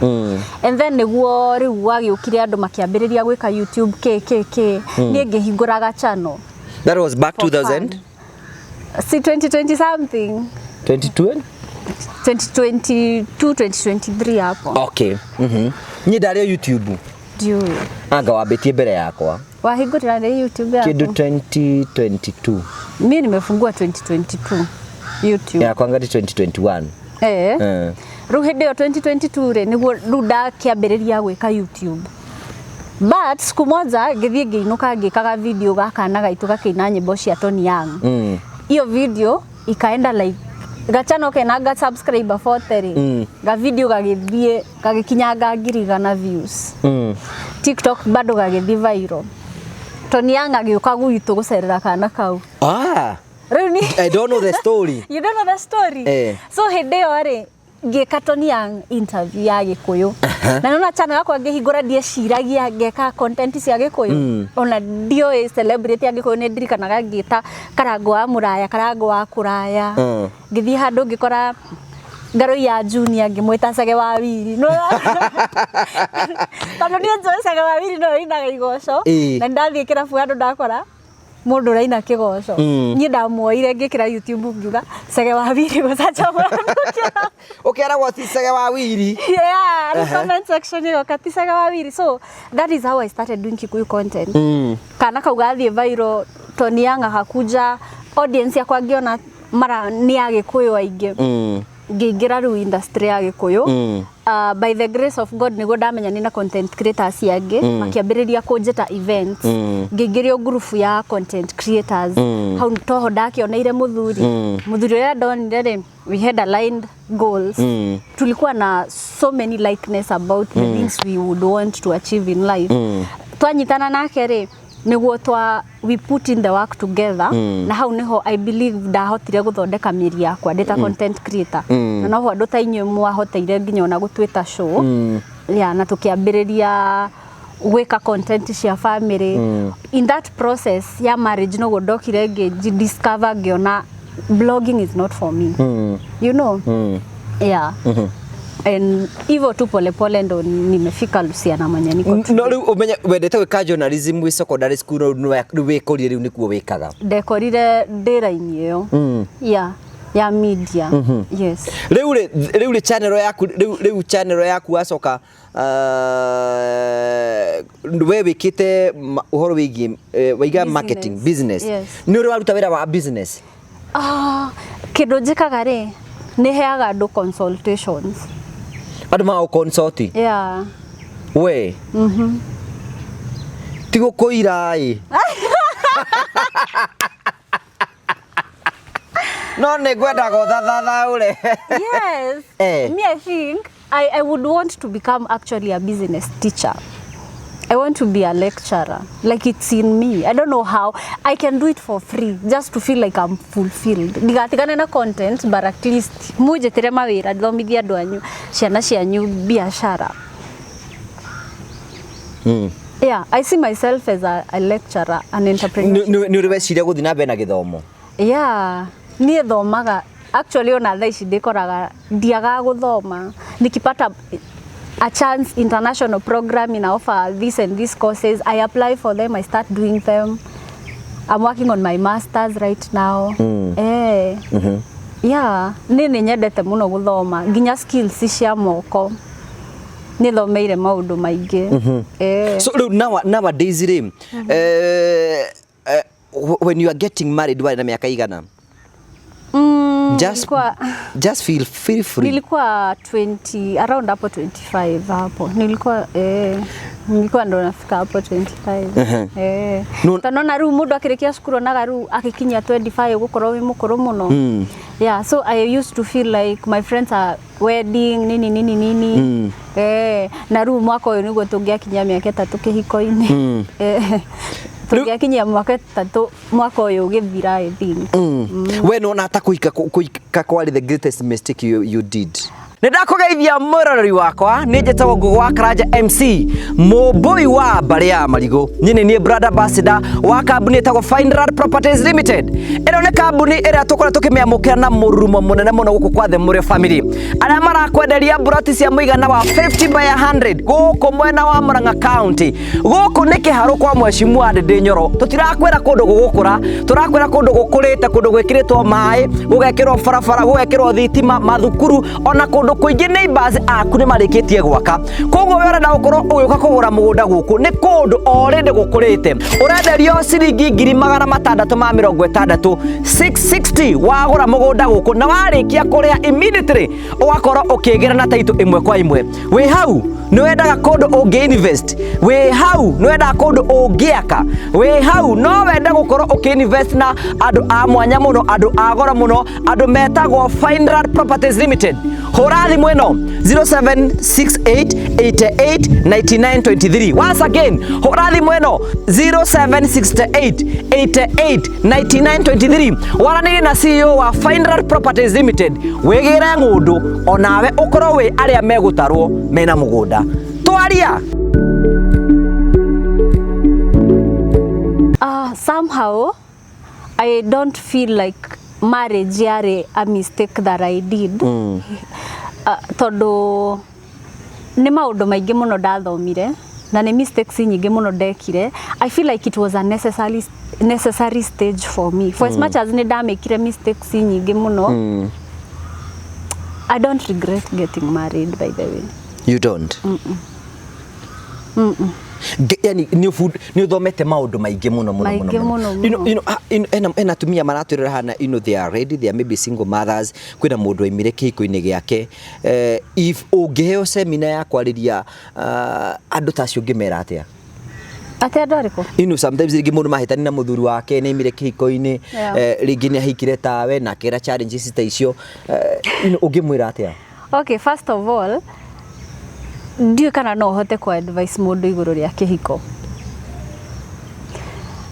And then nĩguo rĩu gwagĩũkire andũ makĩambĩrĩria gwĩka YouTube kĩ kĩ kĩ, niĩ ngĩhingũraga channel. That was back For 2000? fun. Si 2020 something. 2020? 2022, 2023 hapo. Okay. Niĩ ndarĩ o YouTube. Ndiũĩ. Anga wambĩtie mbere yakwa. Wahingũrĩra nĩ YouTube Kĩndũ yaku? 2022. Mi nimefungua 2022 YouTube. Yakwa ngati 2021. Eh. Eh. Rĩu hĩndĩ ĩyo 2022 rĩ, nĩguo rĩu ndakĩambĩrĩria gwĩka YouTube. But siku moja ngĩthiĩ ngĩinũka ngĩkaga video ga kana gaitũ gakĩina nyĩmbo cia Tony Young. Hiyo video ikaenda like gachano kena ga subscriber 40 rĩ, ga video gagĩthiĩ gagĩkinyanga 100,000 views. TikTok bado gagĩthiĩ viral. Tony Young agĩũka gwitũ gũcerera kana kau. Ah, Rĩu ni I don't know the story. You don't know the story? Eh. So hĩndĩ ĩyo rĩ, ngĩka Tony Young interview ya Gĩkũyũ. Na nona channel yakwa ngĩhingũra ndieciragia ngeka content cia Gĩkũyũ. Ona ndioĩ celebrity ya Gĩkũyũ. Nĩ ndirikanaga ngĩta Karango wa Mũraya, Karango wa Kũraya. Ngĩthiĩ handũ ngĩkora Ngarũi ya Junior ngĩmwĩta Cege wa Wiri. Tondũ niĩ njũĩ Cege wa Wiri no ĩinaga igoco. Na ndathiĩ kĩrabu handũ ndakora mũndũ ũraina kĩgoco. Niĩ ndamuoire ngĩkĩra YouTube ngiuga Cege wa Wiri gũcanjamũra kĩrabu. Ũkeragwo ti Cege wa Wiri. Yeah, the comment section ĩgoka ti Cege wa Wiri. So that is how I started doing Kikuyu content. Kana kau gathiĩ viral, Tony Young akakuja, audience yakwa ngĩona Mara nĩ Agĩkũyũ aingĩ. Ngĩingĩra rĩu industry ya Gĩkũyũ. By the grace of God, nĩguo ndamenya nĩ na content creators angĩ, makĩambĩrĩria kũnjĩta events. Ngĩingĩrio ngurubu ya content creators. Hau toho ndakĩoneire mũthuri. Mũthuri ũrĩa ndonire rĩ, we had aligned goals. Tulikuwa na so many likeness about the things we would want to achieve in life. Twanyitana nake rĩ, nĩguo twa we put in the work together. Na hau niho I believe ndahotire gũthondeka mĩri yakwa ndĩ ta content creator. Na noho andũ ta inyuĩ mwahoteire nginya ona gũtwĩta show ya na tũkĩambĩrĩria gwĩka content cia family. In that process ya marriage, noguo ndokire ngĩ discover, ngĩona blogging is not for me. Yeah, and hivyo tu polepole ndo nimefika Luciana mwenye niko. No rĩu ũmenye wendete gwĩka journalism wĩ secondary school, no rĩu wĩkorire rĩu nĩkuo wĩkaga. Ndekorire ndĩra-inĩ ĩyo ya media, yes. Rĩu rĩ channel yaku rĩu channel yaku wacoka, we wĩkĩte ũhoro wĩgiĩ waiga Business. Marketing business. Yes. Nĩ ũrĩ waruta wĩra wa business? Ah, kĩndũ njĩkaga rĩ, nĩ heaga andũ consultations. Andũ magũ consult? Yeah. We ti gũkũira ĩ, no nĩ ngwenda gũthathathaũre. Yes. Me, I think I would want to become actually a business teacher. I want to be a lecturer. Like, it's in me. I don't know how I can do it for free, just to feel like I'm fulfilled. Ndigatigane na content, but at least munjĩtĩre mawĩra thomithie andũ anyu, ciana cianyu biashara. Yeah, I see myself as a lecturer, an entrepreneur. Nĩ ũrĩ weciria gũthiĩ na mbere na gĩthomo? Yeah, niĩ thomaga actually, ona thaa ici ndĩkoraga ndiagaga gũthoma. Nikipata a chance, international program ina offer this and this courses, I apply for them, I start doing them. I'm working on my masters right now. Yeah, niĩ nĩ nyendete mũno gũthoma, nginya skills cia moko nĩ thomeire maũndũ maingĩ. So rĩu nowadays rĩ, when you are getting married warĩ na mĩaka igana? Just, just feel free. Nilikuwa 20, around hapo 25 hapo nilikuwa, nilikuwa ndo nafika hapo 25. Tondũ na rĩu mũndũ akĩrĩkia cukuru onaga rĩu agĩkinyia 25 gũkorwo wĩ mũkũrũ mũno. Yeah, so I used to feel like my friends are wedding, nini nini nini. Na rĩu mwaka ũyũ nĩguo tũngĩakinyia mĩaka 3 kĩhiko-inĩ. Tũngĩakinyia mwaka 3 mwaka ũyũ ũgĩthira, I think. We nona ta kuhika kwarĩ the greatest mistake you did? Nĩ ndakũgeithia mwĩroreri wakwa, nĩ njĩtagwo Ngũgũ wa Karanja MC mũmbũi wa mbarĩ ya marigũ. Niĩ nĩ niĩ brand ambassador wa kambuni ĩtagwo Fineland Properties Limited. Ĩno nĩ kambuni ĩrĩa tũkoretwo tũkĩmĩamũkĩra na mũrurumo mũnene mũno gũkũ kwa The Mũrĩo Family, arĩa marakwenderia mburoti cia mũigana wa 50 by 100 gũkũ mwena wa Murang'a County. Gũkũ nĩ kĩharũ kwa Mheshimiwa Ndindi Nyoro. Tũtirakwĩra kũndũ gũgũkũra, tũrakwĩra kũndũ gũkũrĩte, kũndũ gwĩkĩrĩtwo maĩ, gũgekĩrwo barabara, gũgekĩrwo thitima, mathukuru, ona kũndũ kũingĩ neighbors aku nĩ marĩkĩtie gwaka. Koguo we ũrenda gũkorwo ũgĩũka kũgũra mũgũnda gũkũ, nĩ kũndũ already gũkũrĩte. Ũrenderio ciringi 660,000, 660, wagũra mũgũnda gũkũ, na warĩkia kũrĩha immediately ũgakorwo ũkĩgĩra na taitũ ĩmwe kwa ĩmwe. Wĩ hau nĩ wendaga kũndũ ũngĩ invest, wĩ hau nĩ wendaga kũndũ ũngĩaka, wĩ hau no wende gũkorwo ũkĩ invest na andũ a mwanya mũno, andũ a goro mũno, andũ metagwo Fineland Properties Limited. Hũra thimũ ĩno 0768889923. Once again, hũra thimũ ĩno 0768889923, waranĩrie na CEO wa Fineland Properties Limited, wĩgĩre ng'ũndũ onawe ũkorwo wĩ arĩa megũtarwo mena mũgũnda. Twaria. Somehow I don't feel like marriage yarĩ a mistake that I did. Tondũ nĩ maũndũ maingĩ mũno ndathomire na nĩ mistakes nyingĩ mũno ndekire. I feel like it was a necessary stage for me, for as much as nĩ ndamĩkire mistakes nyingĩ mũno. I don't regret getting married, by the way. You don't? Yani nĩ ũthomete maũndũ maingĩ mũno mũno mũno. Maingĩ mũno. Mũno. Ena atumia maratwĩrora hana, they are ready, they are maybe single mothers, kwĩna mũndũ waimire kĩhiko-inĩ gĩake. If ũngĩheo seminar ya kwarĩria andũ ta acio, ũngĩmera atĩa? Atĩ andũ arĩkũ? Sometimes rĩngĩ mũndũ mahĩtani na mũthuri wake, nĩ aimire kĩhiko-inĩ, rĩngĩ nĩ ahikire tawe na akera challenges ta icio, ũngĩmwĩra atĩa? Okay, first of all, ndiũĩ kana no hote kũ advice mũndũ igũrũ rĩa kĩhiko.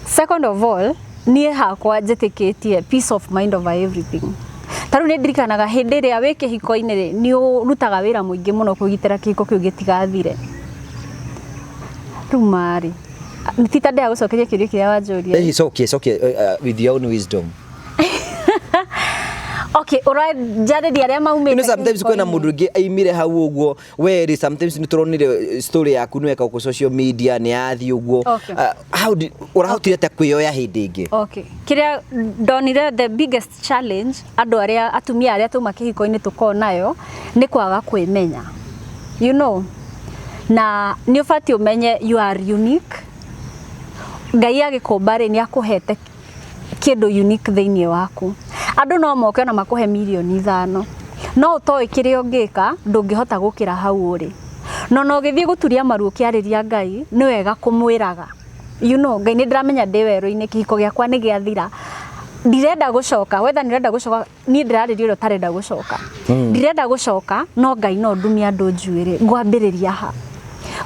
Second of all, niĩ hakwa njĩtĩkĩtie peace of mind over everything. Ta rĩu nĩ ndirikanaga hĩndĩ ĩrĩa wĩ kĩhiko-inĩ rĩ, nĩ ũrutaga wĩra mũingĩ mũno kũgitĩra kĩhiko kĩu gĩtigathire. Rĩu marĩ ti ta ndĩra gũcokeria kĩũria kĩrĩa wanjũria. Eh, cokie, cokie with your own wisdom. Okay, ũranjarĩria arĩa maumĩte Sometimes kwĩna kĩhiko-inĩ. Mũndũ ũngĩ aimire hau ũguo we rĩ, sometimes nĩ tũronire story yaku nĩ weka gũkũ social media, nĩ yathiĩ ũguo. How did ũrahotire atĩa kwĩyoya hĩndĩ ĩngĩ? Okay. Kĩrĩa ndonire, the biggest challenge andũ arĩa, atumia arĩa tuma kĩhiko-inĩ tũkoragwo nayo nĩ kwaga kwĩmenya. Na nĩ ũbatiĩ ũmenye you are unique. Ngai agĩkũmba rĩ, nĩ akũhete kĩndũ unique thĩinĩ waku. Andũ no moke ona makũhe mirioni 5, no ũtoĩ kĩrĩa ũngĩka, ndũngĩhota gũkĩra hau ũrĩ. No ũgĩthiĩ gũturia maru ũkĩarĩria Ngai, nĩ wega kũmwĩraga, "Ngai, nĩ ndĩramenya ndĩ werũ-inĩ, kĩhiko gĩakwa nĩ gĩathira, ndirenda gũcoka." Whether nĩ ũrenda gũcoka, niĩ ndĩrarĩria ũrĩa ũtarenda gũcoka. Ndirenda gũcoka, no Ngai no ndumie andũ njuĩrĩ, ngwambĩrĩria ha?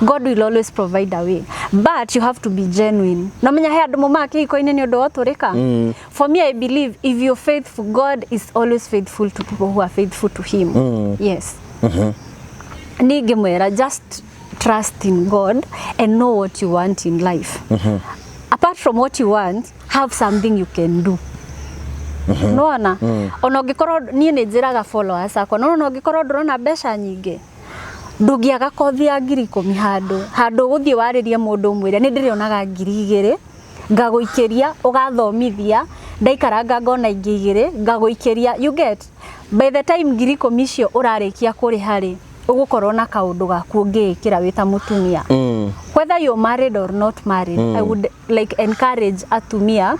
God will always provide a way, but you have to be genuine. No menya he andũ mumaga kĩhiko-inĩ nĩ ũndũ wa ũtũrĩka. For me, I believe if you're faithful, God is always faithful to people who are faithful to him. Yes, ningĩmwĩra just trust in God and know what you want in life. Apart from what you want, have something you can do. Nona ona ũngĩkorwo, niĩ nĩ njĩraga followers akwa, no ona ũngĩkorwo ndũrona mbeca nyingĩ, ndũngĩaga kothi ya 10,000 handũ handũ ũgũthiĩ warĩrie mũndũ, ũmwĩre nĩ ndĩrĩonaga 2,000, ngagũikĩria, ũgathomithia, ndaikaranga ngona ingĩ igĩrĩ ngagũikĩria. You get, by the time 10,000 icio ũrarĩkia kũrĩha rĩ, ũgũkorwo na kaũndũ gaku ũngĩĩkĩra wĩ ta mũtumia. Whether you're married or not married, I would like encourage atumia,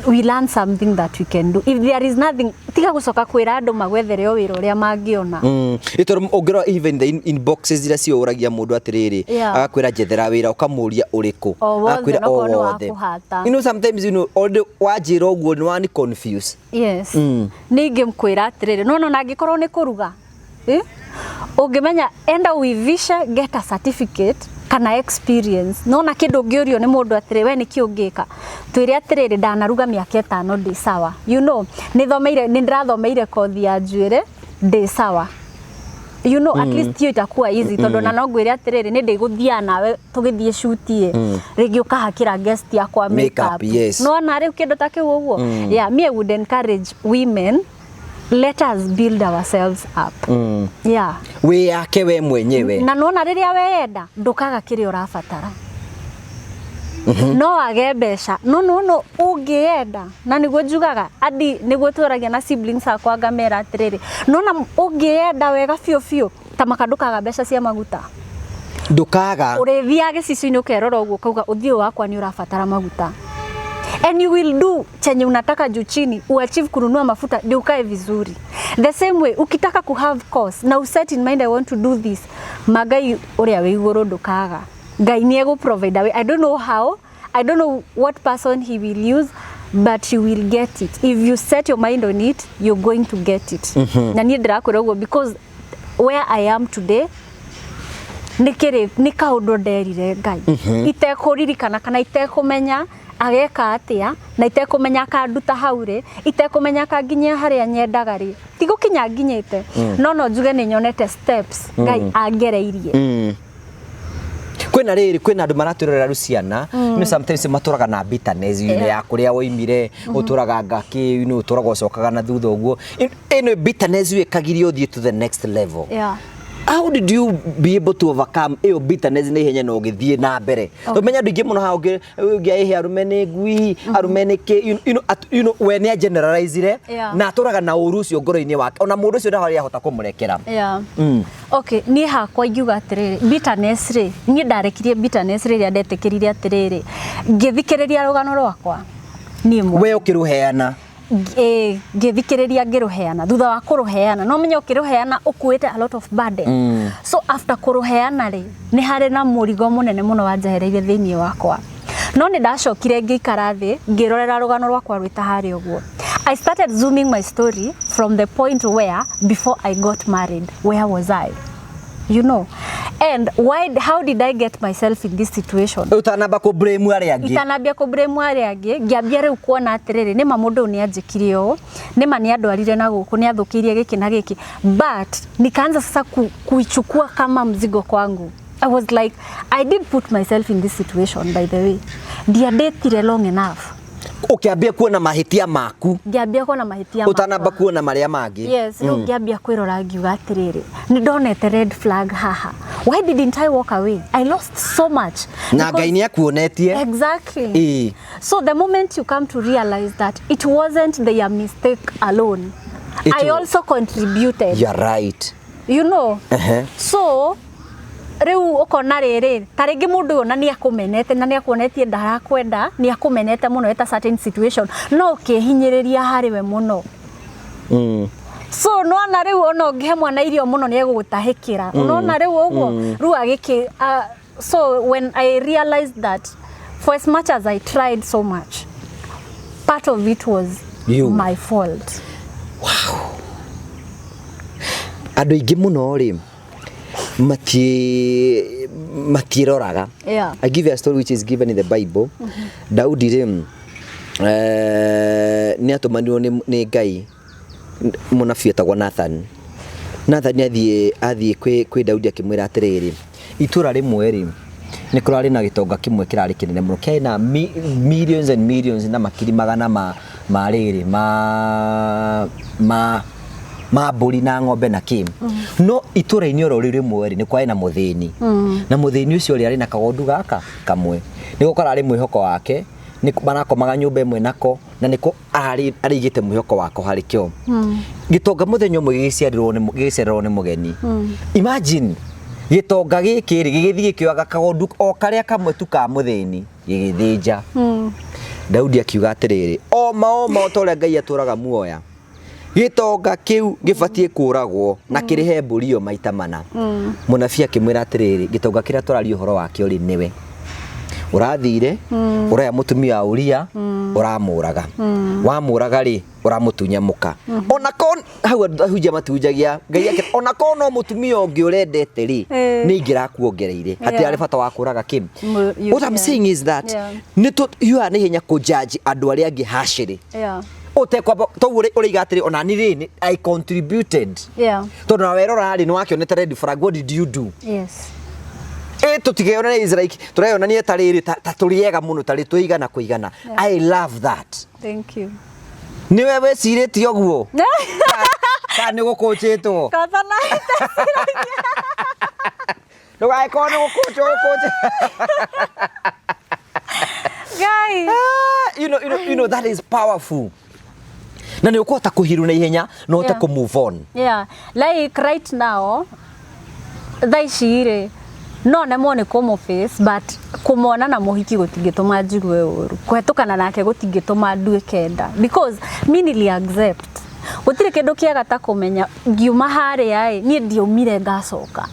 we learn something that we can do. If there is nothing, tiga gũcoka kwĩra andũ magwethere o wĩra ũrĩa mangĩona. Ĩ tondũ ũngĩrora even the inboxes iria ciũragia mũndũ atĩrĩrĩ, agakwĩra njethera wĩra, ũkamũria ũrĩkũ? O wothe, Agakwĩra no o korwo nĩ wa wothe. kũhata. Sometimes already wanjĩra ũguo nĩ wani confuse. Yes. Ningĩ kwĩra atĩrĩrĩ, no na angĩkorwo nĩ kũruga, eh? Ũngĩmenya enda uivishe, get a certificate kana experience. Nona kĩndũ ũngĩũrio nĩ mũndũ atĩrĩ, we nĩkĩ ũngĩka, twĩre atĩrĩrĩ, ndanaruga mĩaka 5, ndĩ sawa, nĩ thomeire, nĩ ndĩrathomeire kothi ya njuĩrĩ, ndĩ sawa. At least hiyo itakuwa easy, tondũ na no ngwĩre atĩrĩrĩ, nĩ ndĩgũthiaga nawe tũgĩthiĩ shoot ĩ, rĩngĩ ũkahakĩra guest yakwa makeup, makeup. Nona rĩu kĩndũ ta kĩu ũguo. Yeah, me, I would encourage women, let us build ourselves up. Yeah. Wĩ yake we mwenyewe. Na nona rĩrĩa weyenda, ndũkaga kĩrĩa ũrabatara. No wage mbeca, no ũngĩenda, na nĩguo njugaga andi, nĩguo tũragia na siblings akwa, ngamera atĩrĩrĩ, nona ũngĩenda wega biũ biũ ta maka, ndũkaga mbeca cia maguta. Ndũkaga. Ũrĩthiaga gĩcicio-inĩ, ũkerora ũguo, ũkauga ũthiũ wakwa nĩ ũrabatara maguta, and you will do chenye unataka juu chini uachieve kununua mafuta ndio ukae vizuri. The same way, ukitaka ku have course na uset in mind, "I want to do this," magai ũrĩa wĩ igũrũ ndũkaga. Ngai nĩ egũ provide a way. I don't know how, I don't know what person he will use, but you will get it. If you set your mind on it, you're going to get it. Na niĩ ndĩrakwĩra ũguo because where I am today nĩ kĩrĩ nĩ kaũndũ nderire Ngai itekũririkana kana itekũmenya ageka atĩa, na itekũmenya akanduta hau rĩ, itekũmenya akanginyia harĩa nyendaga rĩ, ti gũkinya nginyĩte, no njuge nĩ nyonete steps Ngai angereirie. Kwĩna rĩrĩ, kwĩna andũ maratwĩrorera rĩu ciana, sometimes matũraga na bitterness ya kũrĩa woimire, ũtũraga ngakĩ, ũtũraga ũcokaga na thutha ũguo. Ĩno bitterness ĩkagiria ũthiĩ to the next level. How did you be able to overcome ĩyo bitterness na ihenya na ũgĩthiĩ na mbere? Tũmenya andũ aingĩ mũno haha ũngĩ ĩhĩ arũme nĩ ngui, arũme nĩ kĩ, we nĩ generalizire na atũraga na ũru ũcio ngoro-inĩ wake, ona mũndũ ũcio ndarĩ ahota kũmũrekera. Okay, niĩ hakwa ingiuga atĩrĩrĩ, bitterness rĩ, niĩ ndarekirie bitterness rĩrĩa ndetĩkĩrire atĩrĩrĩ, ngĩthikĩrĩria rũgano rwakwa niĩ mwene. We ũkĩrũheana. Ngĩthikĩrĩria ngĩrũheana, thutha wa kũrũheana, no menye ũkĩrũheana ũkuĩte a lot of burden. So after kũrũheana rĩ, nĩ harĩ na mũrigo mũnene mũno wanjehereire thĩinĩ wakwa. No nĩ ndacokire ngĩikara thĩ ngĩrorera rũgano rwakwa rwĩ ta harĩa ũguo. I started zooming my story from the point where before I got married, where was I? And why, how did I get myself in this situation? Ũtanamba kũ blame arĩa angĩ. Itanambia kũ blame arĩa angĩ, ngĩambia rĩu kuona atĩrĩrĩ, nĩma mũndũ ũyũ nĩ anjĩkire ũũ, nĩma nĩ andwarire na gũkũ, nĩ athũkĩirie gĩkĩ na gĩkĩ, but nikaanza sasa kuichukua kama mzigo kwangu. I was like, I did put myself in this situation, by the way. Ndiandĩtire long enough. Ũkĩambia kuona mahĩtia maku. Ngĩambia kuona mahĩtia makwa. Ũtanamba kuona marĩa mangĩ. Yes, rĩu ngĩambia kwĩrora ngiuga atĩrĩrĩ, nĩ ndonete red flag haha. Why didn't I walk away? I lost so much. Na Ngai nĩ akuonetie. Exactly. Ĩĩ. So the moment you come to realize that it wasn't their mistake alone, It I also contributed. You're right. So rĩu ũkona rĩrĩ, ta rĩngĩ mũndũ ũyũ ona nĩ akũmenete na nĩ akuonetie ndarakwenda, nĩ akũmenete mũno at a certain situation, no ũkĩhinyĩrĩria harĩ we mũno. So nona rĩu ona ũngĩhe mwana irio mũno nĩ egũgũtahĩkĩra. Unaona rĩu ũguo, rĩu agĩkĩ so when I realized that for as much as I tried so much, part of it was You. my fault. Andũ aingĩ mũno rĩ, matiĩroraga. I give you a story which is given in the Bible. Daudi rĩ, nĩ atũmanirwo nĩ Ngai, mũnabii etagwo Nathan. Nathan athiĩ kwĩ Daudi akĩmwĩra atĩrĩrĩ, itũra rĩmwe rĩ, nĩ kũrarĩ na gĩtonga kĩmwe kĩrarĩ kĩnene mũno, kĩarĩ na millions and millions na makiri magana ma rĩrĩ, ma mbũri na ng'ombe na kĩ. No itũra-inĩ oro rĩu rĩmwe rĩ, nĩ kwarĩ na mũthĩni. Na mũthĩni ũcio rĩ, arĩ na kagondu gaka kamwe. Nĩko kararĩ mwĩhoko wake, nĩ marakomaga nyũmba ĩmwe nako, na nĩko arĩigĩte mwĩhoko wako harĩ kĩo. Gĩtonga mũthenya ũmwe gĩgĩciarĩrwo nĩ mũgeni. Imagine, gĩtonga gĩkĩ rĩ, gĩgĩthiĩ gĩkĩoyaga kagondu o karĩa kamwe tu ka mũthĩni, gĩgĩthĩnja. Daudi akiuga atĩrĩrĩ, oma oma o ta ũrĩa Ngai atũraga muoya, gĩtonga kĩu gĩbatiĩ kũragwo na kĩrĩhe mbũri ĩyo maita mana. Mũnabii akĩmwĩra atĩrĩrĩ, gĩtonga kĩrĩa tũraria ũhoro wakĩo rĩ, nĩwe ũrathire, ũraya mũtumia wa Uria, ũramũraga. Wamũraga rĩ, ũramũtunya mũka. Ona ko hau ahunjia matihunjagia, Ngai akĩra, ona ko no mũtumia ũngĩ ũrendete rĩ, nĩ ingĩrakuongereire. Hatirarĩ bata wa kũraga kĩ. What I'm saying is that nĩ tũhiũhaga na ihenya kũjudge andũ arĩa angĩ harshly. Ũtekwamba, toguo ũrĩiga atĩrĩ, ona niĩ rĩ, I contributed. Tondũ na werora rĩ, nĩ wakĩonete red flag, what did you do? Ĩ, tũtigeyonanie is like, tũreyonania ta rĩrĩ, ta tũrĩ ega mũno, ta rĩ tũigana kũigana. I love that. Thank you. Nĩwe wĩcirĩtie ũguo? Ka nĩ gũkũnjĩtwo? Kaba na Ndũgagĩkorwo nĩ gũkũnjwo, gũkũnjwo. Guys. That is powerful. Na nĩ ũkũhota kũhiru na ihenya na ũhote kũ move on. Yeah. Like right now, thaa ici rĩ, no nemwo nĩ kũmũ face, but kũmona na mũhiki gũtingĩtũma njigue ũru. Kũhetũkana nake gũtingĩtũma nduĩke nda. Because mi nili accept. Gũtirĩ kĩndũ kĩega ta kũmenya ngiuma harĩa ĩ, niĩ ndiaumire ngacoka.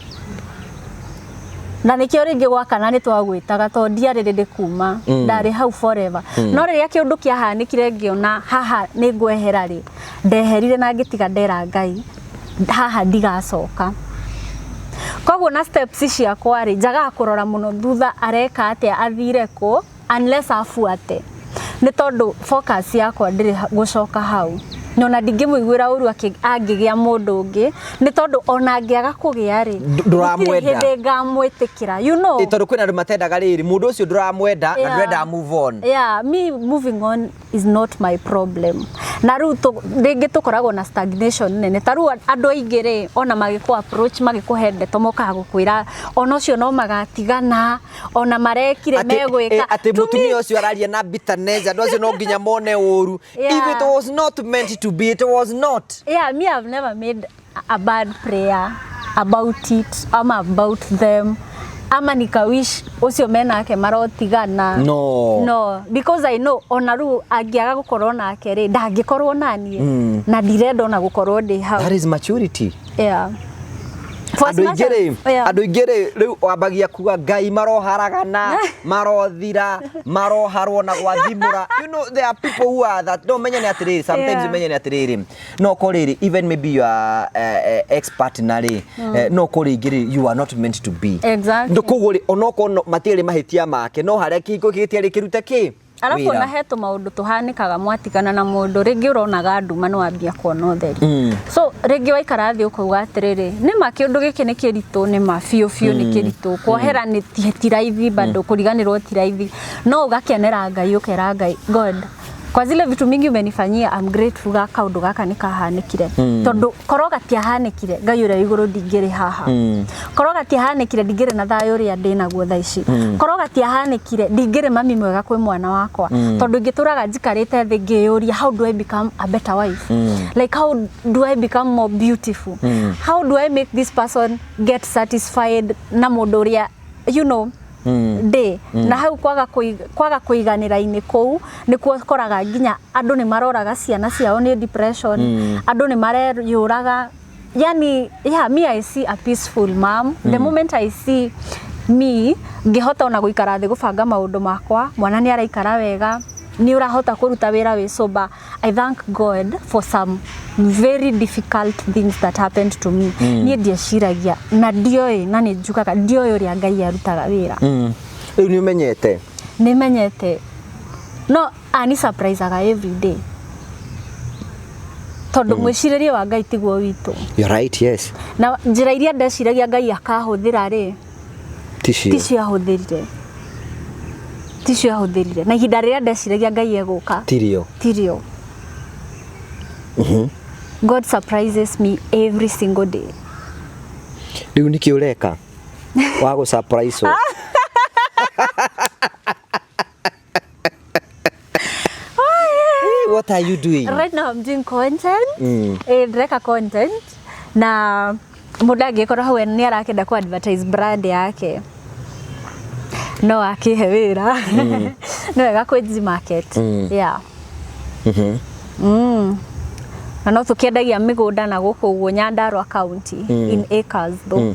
Na nĩkĩo rĩngĩ gwakana nĩ twagwĩtaga tondũ ndiarĩ rĩndĩ kuma, ndarĩ hau forever. No rĩrĩa kĩũndũ kĩahanĩkire ngĩona haha nĩ ngwehera rĩ, ndeherire na ngĩtiga ndera Ngai, haha ndigacoka. Koguo na steps ciakwa rĩ, njagaga kũrora mũno thutha areka atĩa, athire kũ, unless abuate. Nĩ tondũ focus yakwa ndĩrĩ gũcoka hau. Na ona ndingĩmũiguĩra ũru angĩgĩa mũndũ ũngĩ, nĩ tondũ ona angĩaga kũgĩa rĩ, Ndũramwenda. gũtirĩ hĩndĩ ngamwĩtĩkĩra, you know. Ĩ, tondũ kwĩna andũ matendaga rĩrĩ, mũndũ ũcio ndũramwenda na ndũrenda move on. Yeah, me moving on is not my problem. Na rĩu rĩngĩ tũkoragwo na stagnation nene. Ta rĩu andũ aingĩ rĩ, ona magĩkũ approach, magĩkũhe ndeto, mokaga gũkwĩra ona ũcio no magatigana, ona marekire megwĩka. Atĩ mũtumia ũcio araria na bitterness, andũ acio no nginya mone ũru. If it was not meant to be, it was not. Yeah, me, I've never made a bad prayer about it ama about them, ama nikawish ucio menake marotigana. No. No, because I know ona rĩu angĩaga gũkorwo nake rĩ, ndangĩkorwo naniĩ, na ndirenda ona gũkorwo ndĩ hau. That is maturity. Yeah. For as Andũ much aingĩ as- rĩ, andũ aingĩ rĩ, rĩu wambagia kuga Ngai maroharagana, marothira, maroharwo na gwathimũra. You know, there are people who are that. No menye nĩ atĩrĩrĩ, sometimes menye nĩ atĩrĩrĩ, no ko rĩrĩ, even maybe you are ex partner rĩ, no ko rĩngĩ rĩ, you are not meant to be. Exactly. Ndo koguo rĩ, onokorwo matiarĩ mahĩtia make, no harĩa kĩhiko gĩtiarĩ kĩrute kĩ Arabu wĩra. ona he tũmaũndũ tũhanĩkaga mwatigana na mũndũ, rĩngĩ ũronaga nduma nĩ wambia kuona ũtheri. So rĩngĩ waikara thĩ ũkauga atĩrĩrĩ, nĩma kĩũndũ gĩkĩ nĩ kĩritũ, nĩma biũ biũ nĩ kĩritũ, kuohera nĩ ti raithi, bado kũriganĩrwo ti raithi, no ũgakenera Ngai, ũkera Ngai, God, kwa zile vitu mingi umenifanyia, I'm grateful ga kaũndũ gaka nĩ kahanĩkire, tondũ korwo gatiahanĩkire, Ngai ũrĩa igũrũ ndingĩrĩ haha, korwo gatiahanĩkire ndingĩrĩ na thayũ ũrĩa ndĩnaguo thaa ici, korwo gatiahanĩkire ndingĩrĩ mami mwega kwĩ mwana wakwa, tondũ ingĩtũraga njikarĩte thĩ ngĩyũria, how do I become a better wife, like how do I become more beautiful, how do I make this person get satisfied na mũndũ ũrĩa, you know, ndĩ na hau. Kwaga kũiganĩra-inĩ kũu nĩkuo ũkoraga nginya andũ nĩ maroraga ciana ciao nĩ depression, andũ nĩ mareyũraga. Yani, yeah, me, I see a peaceful mom. The moment I see me ngĩhota ona gũikara thĩ gũbanga maũndũ makwa, mwana nĩ araikara wega, nĩ ũrahota kũruta wĩra wĩ sober, I thank God for some very difficult things that happened to me. Niĩ ndieciragia na ndioĩ, na nĩ njugaga ndioĩ ũrĩa Ngai arutaga wĩra. Rĩu nĩ ũmenyete. Nĩ menyete, no ani surpriseaga every day, tondũ mwĩcirĩrie wa Ngai tiguo witũ. You're right, yes. Na njĩra iria ndeciragia Ngai akahũthĩra rĩ, ticio. Ticio ahũthĩrire, ticio ahũthĩrire, na ihinda rĩrĩa ndeciragia Ngai egũka tirio. Tirio. God surprises me every single day. Rĩu nĩkĩ ũreka wa gũ surprise wo? Hey, what are you doing? Right now I'm doing content. Eh, ndĩreka content, na mũndũ angĩkorwo hau nĩ arakĩenda ku advertise brand yake, no akĩhe wĩra, nĩ wega kwĩ G Market. Yeah. Na no tũkĩendagia mĩgũnda na gũkũ ũguo Nyandarua County, in acres though.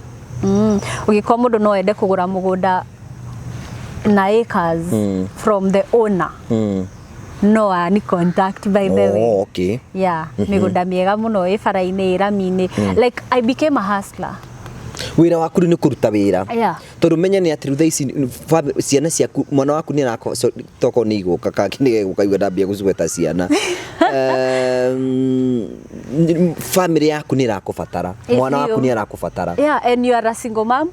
Ũgĩkorwo mũndũ no ende kũgũra mũgũnda na acres from the owner, no ani contact, by the way. Oh, okay. Yeah, mĩgũnda mĩega mũno ĩ bara-inĩ, ĩ rami-inĩ. Like, I became a hustler. Wĩra waku rĩu nĩ kũruta wĩra. Yeah. Tondũ menye nĩ atĩ rĩu thaa ici ciana ciaku, mwana waku nĩ arako toko nĩ igũka kangĩ nĩ gegũka igua ndambia gũcigweta ciana. Family yaku nĩ ĩrakũbatara, mwana waku nĩ arakũbatara. Yeah, and you are a single mom.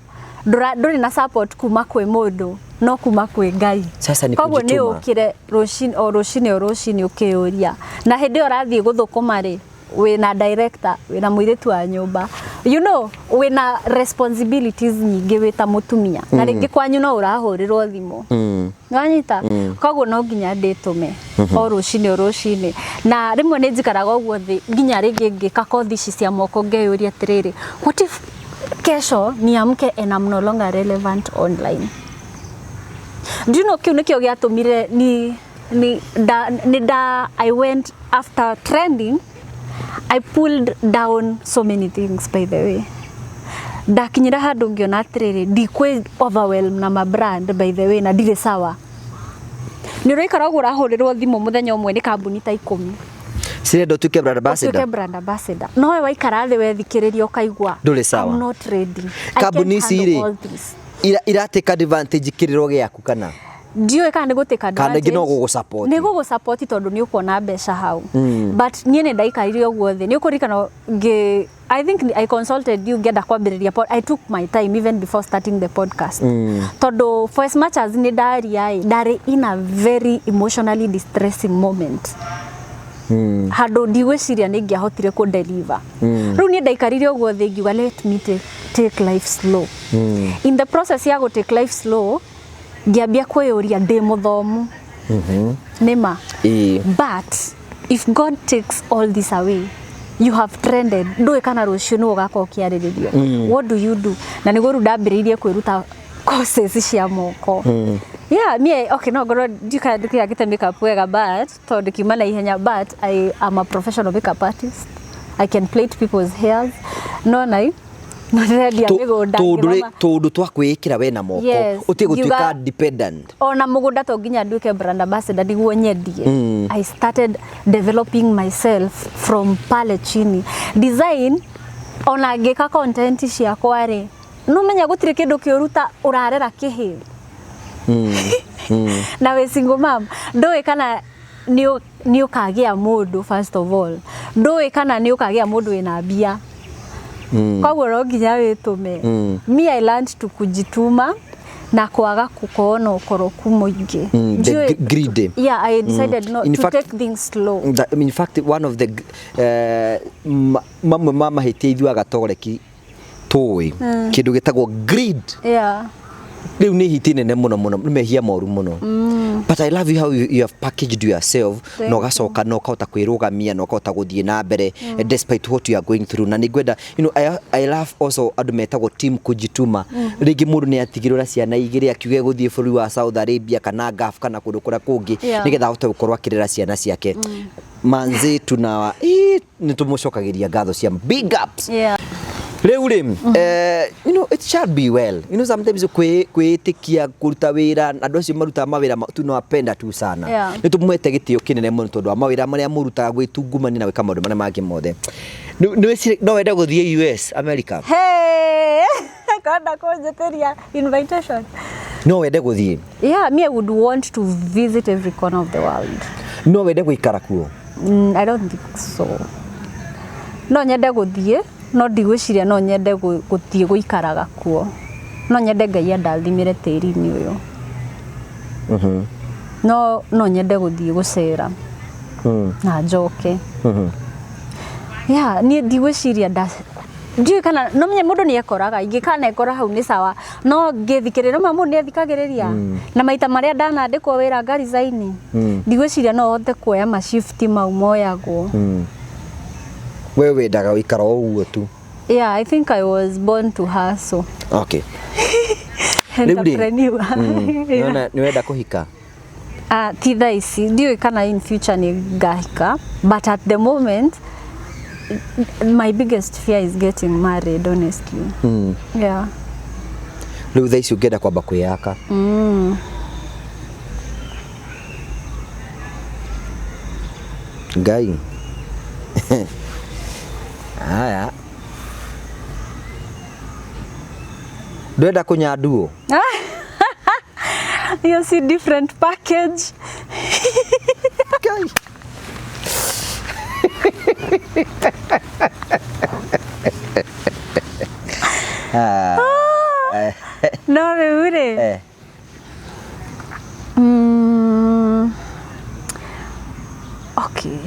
Ndũrĩ na support kuma kwĩ mũndũ, no kuma kwĩ Ngai. Sasa nĩ Koguo nĩ kũjituma. ũkĩre rũcinĩ o rũcinĩ o rũcinĩ ũkĩyũria, na hĩndĩ ĩyo ũrathiĩ gũthũkũma rĩ, wĩna director, wĩna mũirĩtu wa nyũmba, you know, wĩna responsibilities nyingĩ wĩ ta mũtumia, na rĩngĩ kwanyu no ũrahũrĩrwo thimũ. Nĩwanyita? Koguo no nginya ndĩtũme o rũcinĩ o rũcinĩ, na rĩmwe nĩ njikaraga ũguo thĩ nginya rĩngĩ ngĩka kothi ici cia moko, ngeyũria atĩrĩrĩ, what if kesho niamke and I'm no longer relevant online? Do you know kĩu nĩkĩo gĩatũmire ni da, ni da I went after trending. I pulled down so many things, by the way. Ndakinyĩra handũ ngĩona atĩrĩrĩ, ndikwĩ overwhelm na ma brand, by the way, na ndirĩ sawa. Nĩ ũraikara ũguo ũrahũrĩrwo thimũ mũthenya ũmwe nĩ kambuni ta 10. Cirenda ũtuĩke brand ambassador. Ũtuĩke brand ambassador. No we waikara thĩ wethikĩrĩria ũkaigua, Ndũrĩ sawa. I'm not ready. I Kambuni can't ici handle rĩ, all this. Ira take advantage kĩrĩro gĩaku kana? Ndiũĩ kana nĩ gũtake Kana rĩngĩ no advantage. gũgũ-support. Nĩ gũgũ-support tondũ nĩ ũkuona mbeca hau. But niĩ nĩ ndaikarire ũguo thĩ, nĩ ũkũririkana ngĩ I think I consulted you ngĩenda kwambĩrĩria I took my time even before starting the podcast. Tondũ for as much as nĩ ndaria ĩ, ndarĩ in a very emotionally distressing moment handũ ndigwĩciria nĩ ingĩahotire kũ deliver. Rĩu niĩ ndaikarire ũguo thĩ ngiuga let me take life slow. In the process ya gũ take life slow, ngĩambia kwĩyũria ndĩ mũthomu nĩma, but if God takes all this away, you have trended, ndũĩ kana rũciũ nĩ ũgakorwo ũkĩarĩrĩrio, what do you do? Na nĩguo rĩu ndambĩrĩirie kwĩruta courses cia moko. Yeah, me, okay, no ngorwo ndiũkaga ndĩkĩte makeup wega, but tondũ kiuma na ihenya, but I am a professional makeup artist. I can plait people's hairs. No nai no ndĩrendia mĩgũnda ngĩthoma. Tũndũ twa kwĩĩkĩra we na moko. Yes. Ũtige gũtuĩka dependent. Ona mũgũnda to nginya nduĩke brand ambassador nĩguo nyendie. I started developing myself from pale chini design. Ona ngĩka content ciakwa rĩ, numenya gũtirĩ kĩndũ kĩũru ta ũrarera kĩhĩ na wĩ single mom. Ndũĩ kana nĩ ũkagĩa mũndũ. First of all, ndũĩ kana nĩ ũkagĩa mũndũ wĩna mbia, koguo no nginya wĩtũme. Me, I learned to kujituma na kwaga gũkorwo na ũkoroku mũingĩ. The greedy. Yeah, I decided not In to fact- take things slow. In fact, one of the mamwe ma mahĩtia ithuĩ agatoreki tũĩ kĩndũ gĩtagwo greed. Rĩu nĩ hiti nene mũno mũno, nĩ mehia moru mũno, but I love you how you have packaged yourself. Thank Na ũgacoka na ũkahota kwĩrũgamia na ũkahota gũthiĩ na mbere despite what you are going through. Na nĩ ngwenda, I love also andũ metagwo team kujituma. Rĩngĩ mũndũ nĩ atigirwo na ciana igĩrĩ akiuga gũthiĩ bũrũri wa Saudi Arabia kana Gulf kana kũndũ kũrĩa kũngĩ nĩgetha ahote gũkorwo akĩrera ciana ciake. Manzi tuna nĩ tũmũcokagĩria ngatho cia big ups. Rĩu rĩ, it shall be well. Sometimes kwĩĩtĩkia kũruta wĩra, andũ acio marutaga mawĩra tunawapenda tu sana. Nĩ tũmwete gĩtĩo kĩnene mũno tondũ wa mawĩra marĩa mũrutaga, gwĩtungumania na gwĩka maũndũ marĩa mangĩ mothe. No wende gũthiĩ US America? Hey! Kwenda kũnjĩtĩria invitation. No wende gũthiĩ? Yeah, me, I would want to visit every corner of the world. No wende gũikara kuo? I don't think so. No nyende gũthiĩ, no ndigwĩciria no nyende gũthiĩ gũikaraga kuo. No nyende Ngai andathimĩre tĩri-inĩ ũyũ. No no nyende gũthiĩ gũcera na njoke. Yeah, niĩ ndigwĩciria nda ndiũĩ kana no menye mũndũ nĩ ekoraga ingĩkana ekora hau nĩ sawa, no ngĩthikĩrĩria no mũndũ nĩ athikagĩrĩria na maita marĩa ndanandĩkwo wĩra ngarizaini, ndigwĩciria no hote kuoya mashift mau moyagwo. We wendaga gũikara o ũguo tu? Yeah, I think I was born to hustle. Okay. Rĩu rĩ, Entrepreneur. Yeah. Nĩwona nĩ wenda kũhika? Ah, ti thaa ici, ndiũĩ kana in future nĩ ngahika, but at the moment my biggest fear is getting married, honestly. Yeah. Rĩu thaa ici ũngĩenda kwamba kwĩyaka. Ngai haya, ndwenda kũnyanduo? You see different package. Ngai. Ah, No rĩu rĩ, okay,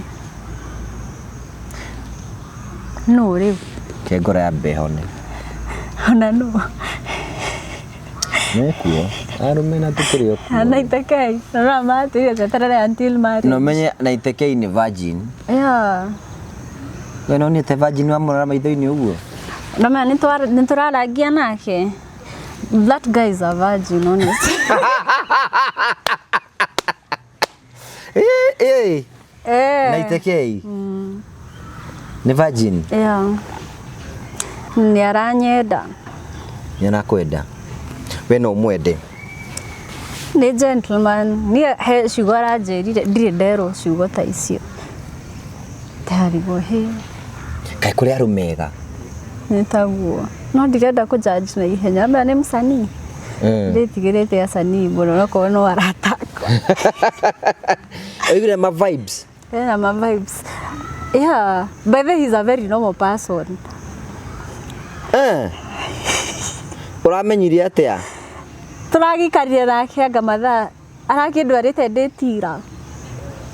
no rĩu Ke ngoro ya mbehone. Ona no Nĩkuo arũme na tũkĩrĩ o kuo. Na itekei no matwire tweterere until marriage. Na ũmenye na itekei nĩ virgin. We nonete virgin wamũrora maitho-inĩ ũguo? No menya nĩ tũrarangia nake. That guy is a virgin, honestly. Eh, eh. Eh. Na itekei nĩ virgin? Yeah. Nĩ aranyenda. Nĩ arakwenda, we no ũmwende? Nĩ gentleman. Niĩ he ciugo aranjĩrire ndirĩ nderwo ciugo ta icio. Ndarigwo hĩ. Kaĩ kũrĩ arũme ega. Nĩ taguo. No ndirenda kũ judge na ihenya. Menya nĩ msanii. Ndĩtigĩrĩte acanii mũno nokorwo no arata akwa. Oigire ma vibes. Ena ma vibes. Yeah, by the way, he's a very normal person. Eh. Ũramenyire atĩa? Tũragikarire nake anga mathaa arakĩndwarĩte ndĩtira.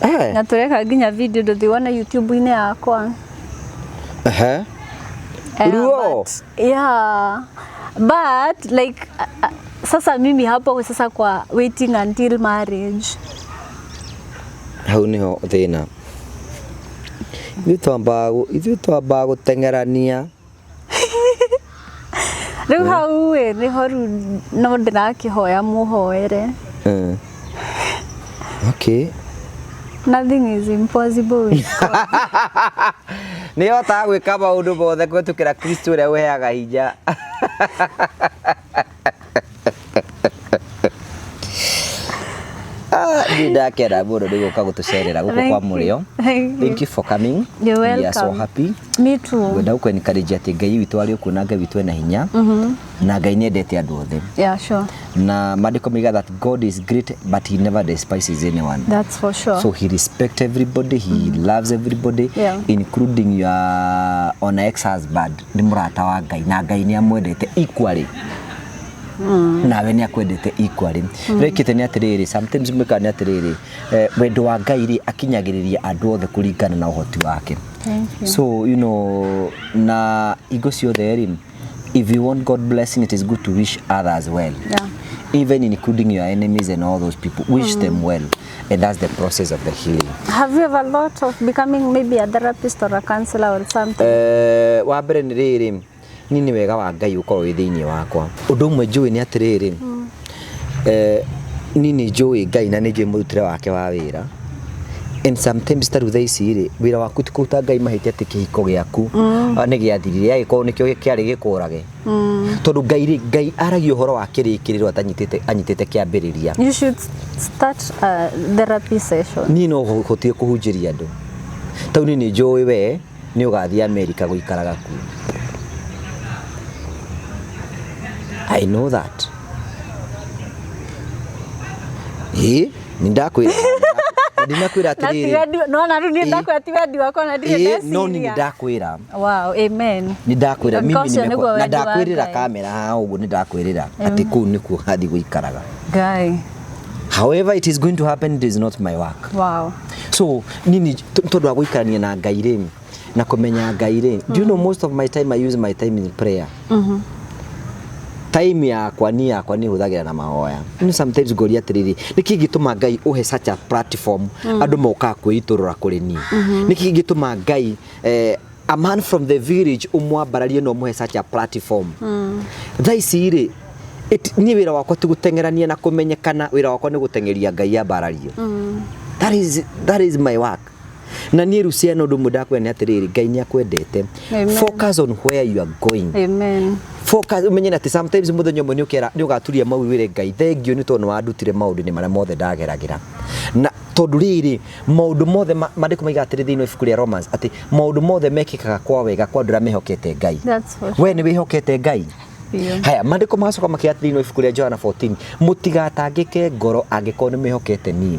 Eh. Na tũreka nginya video ndũthiĩ wone YouTube-inĩ yakwa. Ehe. Yeah, Ruo. but, yeah. But like sasa mimi hapo sasa kwa waiting until marriage. Hau niho thĩna. Ithuĩ twambaga gũteng'erania. Rĩu hau ĩ nĩho rĩu no ndĩrakĩhoya mũhoere. Okay. Nothing is impossible with God. Nĩ hotaga gwĩka maũndũ mothe kũhĩtũkĩra Kristo ũrĩa ũheaga hinya. Ah, niĩ ndakena mũno nĩ gũka gũtũcerera gũkũ Thank kwa you. Mũrĩo. Thank you. Thank you for coming. You're We are so welcome. happy. Me too. Ngwenda gũkũ encourage atĩ Ngai witũ arĩ okuo na Ngai witũ ena hinya na Ngai nĩ endete andũ othe. Yeah, sure. Na maandĩko moigaga that God is great but he never despises anyone. That's for sure. So he respects everybody, he loves everybody, Yeah. including your on ex-husband. Nĩ mũrata wa Ngai na Ngai nĩ amwendete equally. Nawe nĩ akwendete equally. Rekĩte nĩ atĩrĩrĩ, sometimes mwĩkaga nĩ atĩrĩrĩ, wendo wa Ngai rĩ akinyagĩrĩria andũ othe kũringana na ũhoti wake. Thank you. So, you know, na hingo ciothe rĩ, if you want God blessing, it is good to wish others well. Yeah. Even including your enemies and all those people, wish them well. And that's the process of the healing. Have you ever thought of becoming maybe a therapist or a counselor or something? Wa mbere nĩ rĩrĩ, niĩ nĩ wega wa Ngai ũkorwo wĩ thĩinĩ wakwa. Ũndũ ũmwe njũĩ nĩ atĩrĩrĩ, niĩ nĩ njũĩ Ngai na nĩ njũĩ mũrutĩre wake wa wĩra. And sometimes ta rĩu thaa ici rĩ, wĩra waku ti kũruta Ngai mahĩtia atĩ kĩhiko gĩaku nĩ gĩathirire, agĩkorwo nĩkĩo kĩarĩ gĩkũrage. Tondũ Ngai rĩ, Ngai aragia ũhoro wa kĩrĩkĩrĩro atanyitĩte anyitĩte kĩambĩrĩria. You should start a therapy session. Niĩ no hotie kũhunjĩria andũ. Tau niĩ nĩ njũĩ we nĩ ũgathiĩ Amerika gũikaraga kuo. I know that. Ĩĩ, nĩ ndakwĩra. Na ndinakwĩra Na atĩrĩrĩ. ti wendi, no na rĩu niĩ Ĩĩ. ndakwĩra ti wendi wakwa na ndirĩ Ĩĩ, no niĩ nĩ ndeciria. ndakwĩra. Wow, amen. Nĩ ndakwĩra mimi Ũcio nĩguo nimekwa na wendi wa ndakwĩrĩra Ngai. kamera haha ũguo nĩ ndakwĩrĩra atĩ kũu nĩkuo ngathiĩ gũikaraga. Ngai. However it is going to happen, it is not my work. Wow. So nini tondũ wa gũikarania na Ngai rĩ na kũmenya Ngai rĩ, do you know most of my time I use my time in prayer. Time yakwa ni yakwa nĩ hũthagĩra na mahoya. You know, sometimes ngoria atĩrĩrĩ, nĩkĩ gĩtũma Ngai ũhe such a platform andũ mokaga kwĩitũrũra kũrĩ niĩ? Nĩkĩ gĩtũma Ngai a man from the village ũmwambararie na ũmũhe such a platform? Thaa ici rĩ, niĩ wĩra wakwa ti gũteng'erania na kũmenyekana, wĩra wakwa nĩ gũteng'eria Ngai ambarario. That is my work. Na niĩ Luciano ũndũ ũmwe ndakwĩra nĩ atĩrĩrĩ, Ngai nĩ akwendete. Amen. Focus on where you are going. Amen. Focus, umenye atĩ sometimes mũthenya ũmwe nĩ ũgaturia mau wĩre Ngai thank you nĩ tondũ nĩ wandutire maũndũ-inĩ marĩa mothe ndageragĩra. Na tondũ rĩrĩ, maũndũ mothe maandĩko maigaga atĩrĩ thĩinĩ wa ibuku rĩa Romans atĩ maũndũ mothe mekĩkaga kwa wega kwa andũ arĩa mehokete Ngai. That's for sure. We nĩ wĩhokete Ngai? Biũ. Haya, maandĩko magacoka makiuga atĩrĩ thĩinĩ wa ibuku rĩa Johana 14, mũtigatangĩke ngoro angĩkorwo nĩ mwĩhokete niĩ.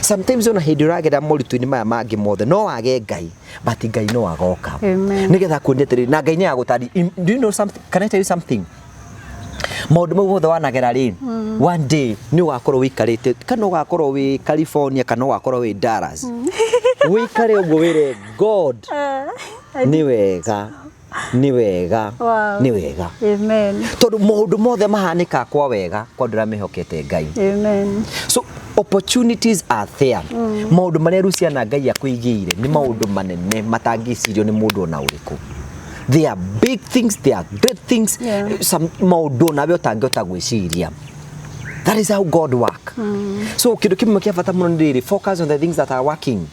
Sometimes ona hĩndĩ ũragera moritũ-inĩ maya mangĩ mothe no wage Ngai, but Ngai no agoka. Amen. Nĩgetha akuonie atĩrĩrĩ, na Ngai nĩ agũtari. Do you know something? Can I tell you something? Maũndũ mau mothe wanagera rĩ, one day nĩ ũgakorwo wĩikarĩte, kana ũgakorwo wĩ California, kana ũgakorwo wĩ Dallas. Wĩikare ũguo wĩre God, nĩ wega, nĩ wega, Wow. nĩ wega. Amen. Tondũ maũndũ mothe mahanĩkaga kwa wega kwa andũ arĩa mehokete Ngai. Amen. So opportunities are there. Maũndũ marĩa Luciana Ngai akũigĩire nĩ maũndũ manene matangĩcirio nĩ mũndũ ona ũrĩkũ. They are big things, they are great things. Yeah. Some maũndũ nawe ũtangĩhota gwĩciria. That is how God work. So kĩndũ kĩmwe kĩa bata mũno nĩ rĩrĩ, focus on the things that are working.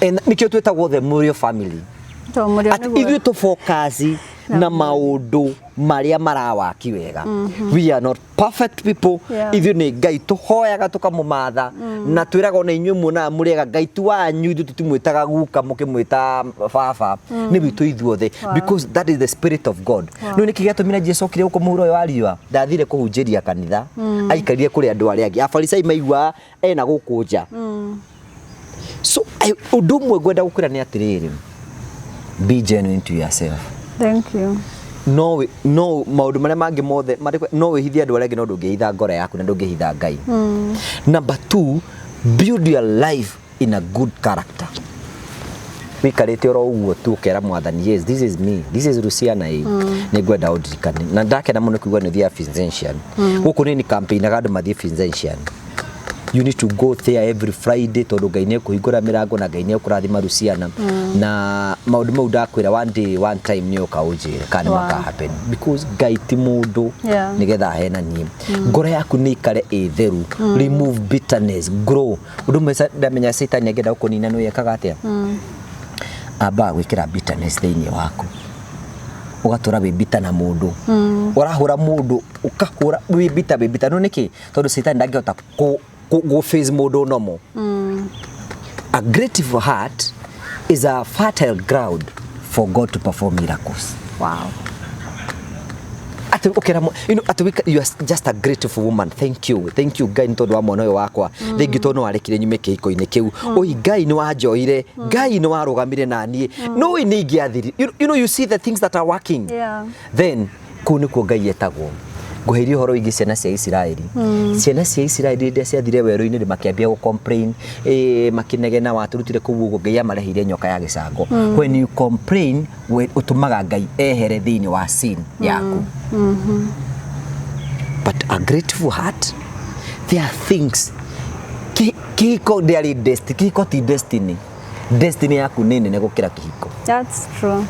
And nĩkĩo twĩtagwo the Mũrĩo family. To Mũrĩo Atĩ nĩguo. ithuĩ tũ focus na maũndũ marĩa marawaki wega. We are not perfect people. Ithuĩ nĩ Ngai tũhoyaga tũkamũmatha na twĩraga ona inyuĩ muonaga mũrĩega Ngai ti wanyu, ithuĩ tũtimwĩtaga guka mũkĩmwĩta baba, nĩ witũ ithuothe, because that is the spirit of God. Nĩ nĩkĩ gĩatũmire Jesu okire gũkũ mũhuro ũyũ wa riũa? Ndathire kũhunjĩria kanitha, aikarire kũrĩ andũ arĩa angĩ. Afarisai maigua ena gũkũ nja. So ũndũ ũmwe ngwenda gũkwĩra nĩ atĩrĩrĩ, be genuine to yourself. Thank you. No maũndũ marĩa mangĩ mothe no wĩhithe andũ arĩa angĩ, no ndũngĩhitha ngoro yaku na ndũngĩhitha Ngai. Number two, build your life in a good character. Wĩikarĩte oro ũguo tu ũkera Mwathani, "Yes, this is me, this is Luciana." Ĩ nĩ ngwenda ũndirikane na ndakena mũno kuigua nĩ ũthiaga Vincentian. Gũkũ nĩ campaignaga andũ mathiĩ Vincentian. You need to go there every Friday, tondũ Ngai nĩ ekũhingũra mĩrango na Ngai nĩ ekũrathima Luciana na maũndũ mau. Ndakwĩra, one day, one time nĩ ũka ũnjĩre kana nĩ maka happen, because Ngai ti mũndũ nĩgetha ahenanie. Ngoro yaku nĩ ikare ĩ theru. Remove bitterness, grow. Ũndũ ũmwe ndamenya Caitani angĩenda gũkũnina nĩ ekaga atĩa? Ambaga gwĩkĩra bitterness thĩinĩ waku, ũgatũra wĩ bitter na mũndũ, ũrahũra mũndũ, ũkahũra wĩ bitter, wĩ bitter. No nĩkĩ? Tondũ Caitani ndangĩhota kũ face mũndũ normal. A grateful heart is a fertile ground for God to perform miracles. Atĩ ũkĩra atĩ you are just a grateful woman. "Thank you, thank you, Ngai, nĩ tondũ wa mwana ũyũ wakwa. Thank you tondũ nĩ warekire nyume kĩhiko-inĩ kĩu. Oi Ngai, nĩ wanjoire. Ngai, nĩ warũgamire na niĩ. No nĩ ingĩathiri." You see the things that are working. Then kũu nĩkuo Ngai etagwo. Ngũheirie ũhoro wĩgiĩ ciana cia Isiraeli. Ciana cia Isiraeli rĩrĩa ciathire werũ-inĩ rĩ, makĩambia gũ complain, makĩnegena, "Watũrutire kũu ũguo." Ngai amareheire nyoka ya gĩcango. When you complain, we ũtũmaga Ngai ehere thĩinĩ wa sin yaku. But a grateful heart, there are things kĩhiko ndĩarĩ destiny. Kĩhiko ti destiny. Destiny yaku nĩ nene gũkĩra kĩhiko. That's true.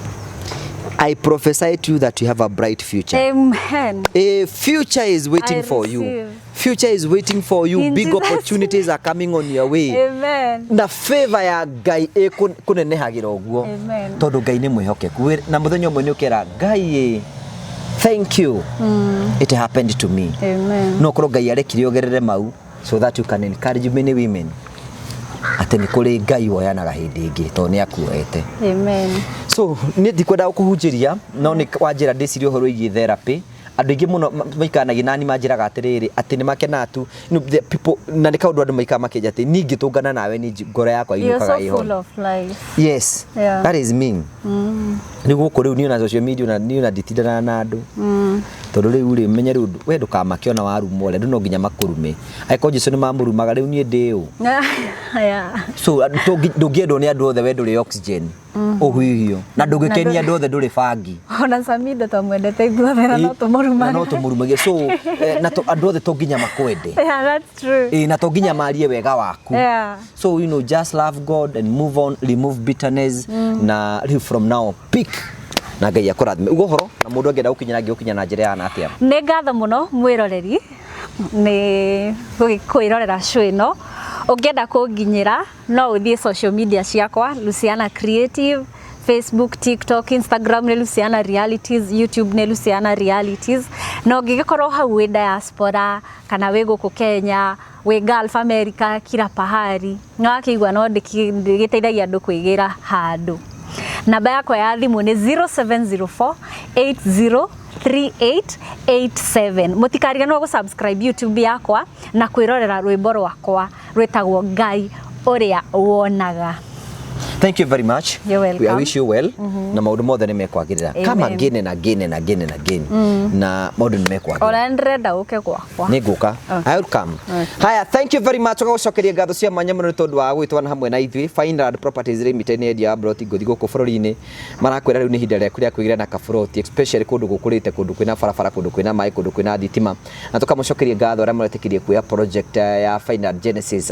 I prophesy to you that you have a bright future. Amen. A future is waiting I for you. Receive. Future is waiting for you. In Big Jesus' opportunities are coming on your way. Amen. Na favor ya Ngai ĩkũnenehagĩra ũguo. Amen. Tondũ Ngai nĩ mwĩhokeku. Na mũthenya ũmwe nĩ ũkera Ngai, ĩ, "Thank you. It happened to me." Amen. No korwo Ngai arekire ũgerere mau so that you can encourage many women atĩ nĩ kũrĩ Ngai woyanaga hĩndĩ ĩngĩ tondũ nĩ akuoete. Amen. So niĩ ndikwenda gũkũhunjĩria, no nĩ wanjĩra ndĩcirie ũhoro wĩgiĩ therapy. Andũ aingĩ mũno maikaranagia nani manjĩraga atĩrĩrĩ atĩ nĩ makenaga tu, the people, na nĩ kaũndũ andũ maikaraga makĩnja atĩ niĩ ngĩtũngana nawe nĩ ngoro yakwa You're inũkaga so ĩho. Full of life. Yes. That is me. Rĩu gũkũ rĩu niĩ na social media na niĩ na nditindanaga na andũ, tondũ rĩu rĩ, menye rĩu we ndũkamake ona warumwo rĩ, andũ no nginya makũrume. Angĩkorwo Jesu nĩ mamũrumaga, rĩu niĩ ndĩ ũ? So ndũngĩendwo nĩ andũ othe. We ndũrĩ oxygen ũhuhio na ndũngĩkenia andũ othe, ndũrĩ bangi. Ona Samido twamwendete ithuothe na no Na tũmũrumaga. no tũmũrumagie. So na andũ othe to nginya makwende. Yeah, that's true. Ĩ, na to nginya marie wega waku. So just love God and move on, remove bitterness, na rĩu from now pick na Ngai akũrathime ugo ũhoro. Na mũndũ angĩenda gũkinyĩra, angĩgũkinya na njĩra yana atĩa? Nĩ ngatho mũno mwĩroreri nĩ kwĩrorera show ĩno. Ũngĩenda kũnginyĩra no ũthiĩ social media ciakwa, Luciana Creative, Facebook, TikTok, Instagram nĩ Luciana Realities, YouTube nĩ Luciana Realities. Na ũngĩgĩkorwo hau wĩ diaspora kana wĩ gũkũ Kenya, wĩ Gulf, America, kila pahali, nĩ wakĩigua no ndĩgĩteithagia andũ kwĩgĩra handũ. Namba yakwa ya thimũ nĩ 0704 80 3887. Mũtikariganĩrwo gũ subscribe YouTube yakwa na kwĩrorera rwĩmbo rwakwa rwĩtagwo Ngai Ũrĩa Wonaga. Thank you very much. You're welcome. I wish you well. Na maũndũ mothe nĩ mekwagĩrĩra. Come Amen. again and again and again and again. Na maũndũ nĩ mekwagĩrĩra. Ona ndĩrenda ũke gwakwa. Nĩ ngũka. Okay. I will come. Haya, thank you very much. Ũgagũcokeria ngatho cia mwanya mũno nĩ tondũ wa gwĩtwana hamwe na ithuĩ. Fineland Properties Limited nĩ endia wa broti ngũthi gũkũ bũrũri-inĩ. Marakwĩra rĩu nĩ ihinda rĩaku rĩa kwĩgĩra na kaburoti, especially kũndũ gũkũrĩte, kũndũ kwĩna barabara, kũndũ kwĩna maĩ, kũndũ kwĩna thitima. Na tũkamũcokeria ngatho arĩa maretĩkĩrie kuoya project ya Fineland Genesis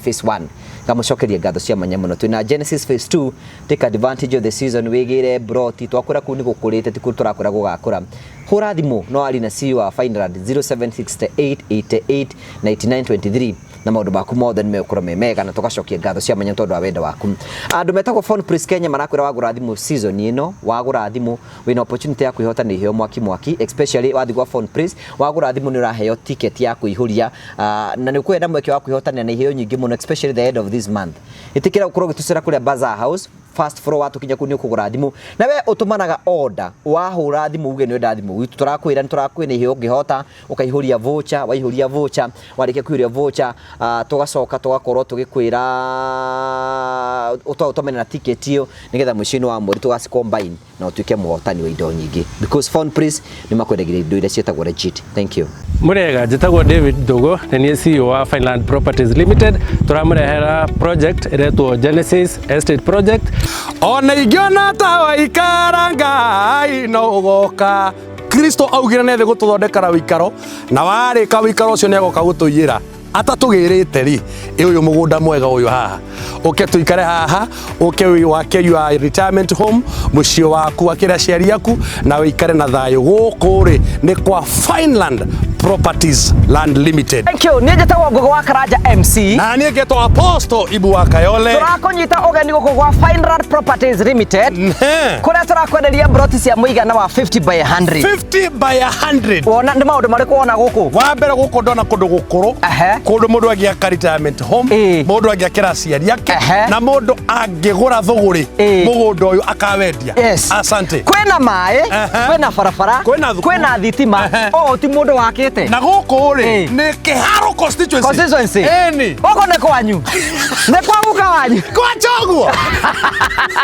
phase 1. Kamũcokeria ngatho cia mwanya mũno. Twĩna Genesis phase 2. Take advantage of the season, wĩgĩre broti. Twakwĩra kũu nĩ gũkũrĩte, ti kũu tũrakwĩra gũgakũra. Hũra thimũ no ari na CEO wa Fineland 0768 88 99 23. Na maũndũ maku mothe nĩ megũkorwo me mega, na tũgacokia ngatho cia mwanya tondũ wa wendo waku. Andũ metagwo Phone Prince Kenya marakwĩra wagũra thimũ season ĩno, wagũra thimũ wĩna opportunity ya kwĩhota iheo mwaki mwaki, especially wathiĩ gwa Phone Prince wagũra thimũ nĩ ũraheo ticket ya kũihũria, na nĩ ũkũgĩa na mweke wa kwĩhotanĩra na iheo nyingĩ mũno, especially the end of this month. Ĩtĩkĩra gũkorwo ũgĩtũcera kũrĩa Bazaar House, first floor. Watukinya kũu nĩ ũkũgũra thimũ, na we ũtũmanaga order. Wahũra thimũ uge nĩ ũrenda thimũ gwitũ, tũrakwĩra nĩ tũrakwĩna iheo ũngĩhota, ũkaihũria voucher. Waihũria voucher, warĩkia kũihũria voucher, tũgacoka tũgakorwo tũgĩkwĩra ũtũmane na ticket ĩyo, nĩgetha mũico-inĩ wa mweri tũgaci combine na ũtuĩke mũhotani wa indo nyingĩ, because Phone Prince nĩ makwendagĩria indo iria ciĩtagwo legit. Thank you. Murega, njĩtagwo David Ndugu, nĩ niĩ CEO wa Fineland Properties Limited. Tũramũrehera project ĩretwo Genesis Estate Project. Ona ingĩona ta waikara, Ngai no ũgoka. Kristo augire nĩ thĩ gũtũthondekera wĩikaro, na warĩka wĩikaro ũcio nĩ agoka gũtũiyĩra. Atatũgĩrĩte rĩ, ĩ ũyũ mũgũnda mwega ũyũ haha, ũke tũikare haha, ũke wake your retirement home, mũciĩ waku, wakĩre aciari aku na wĩikare na thayũ. Gũkũ rĩ nĩ kwa Fineland Properties Land Limited. Thank you. Niĩ njĩtagwo Ngũgĩ wa Karanja MC. Na niĩ ngetwo Apostle Ibu wa Kayole. Tũrakũnyita ũgeni gũkũ gwa Fineland Properties Limited, kũrĩa tũrakwenderia broti cia mũigana wa 50 by 100. 50 by 100. Wona nĩ maũndũ marĩkũ wona gũkũ? Wa mbere, gũkũ ndona kũndũ gũkũrũ, kũndũ mũndũ angĩaka retirement home, mũndũ angĩakĩra aciari ake, na mũndũ angĩgũra thũgũrĩ mũgũnda ũyũ akawendia. Asante. Kwĩna maĩ, kwĩna barabara, Kwĩna thukuru. Kwĩna thitima. Ũũ ti mũndũ wakĩte. Na gũkũ rĩ nĩ Kĩharo constituency. Constituency. Ĩni. Gũkũ nĩ kwanyu, nĩ kwa guka wanyu. Kwa choguo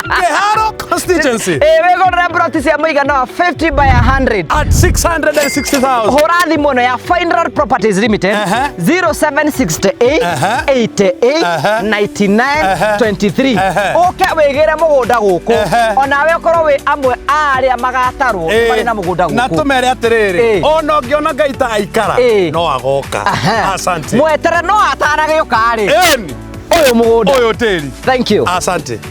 Kĩharo constituency. Ĩ wĩgũrĩre broti cia mũigana wa 50 by 100 at 660,000. Hũra thimũ ĩno ya Fineland Properties Limited, 0768 88 99 23, ũke wĩgĩre mũgũnda gũkũ. Onawe ũkorwo wĩ amwe a arĩa magatarwo marĩ na mũgũnda Na gũkũ. tũmere atĩrĩrĩ, ona ũngĩona Ngai ta aikara, no agoka. Asante. Mwetere no atanagĩũka rĩ, Ĩni. Ũyũ mũgũnda. Ũyũ tĩri. Thank you. Asante.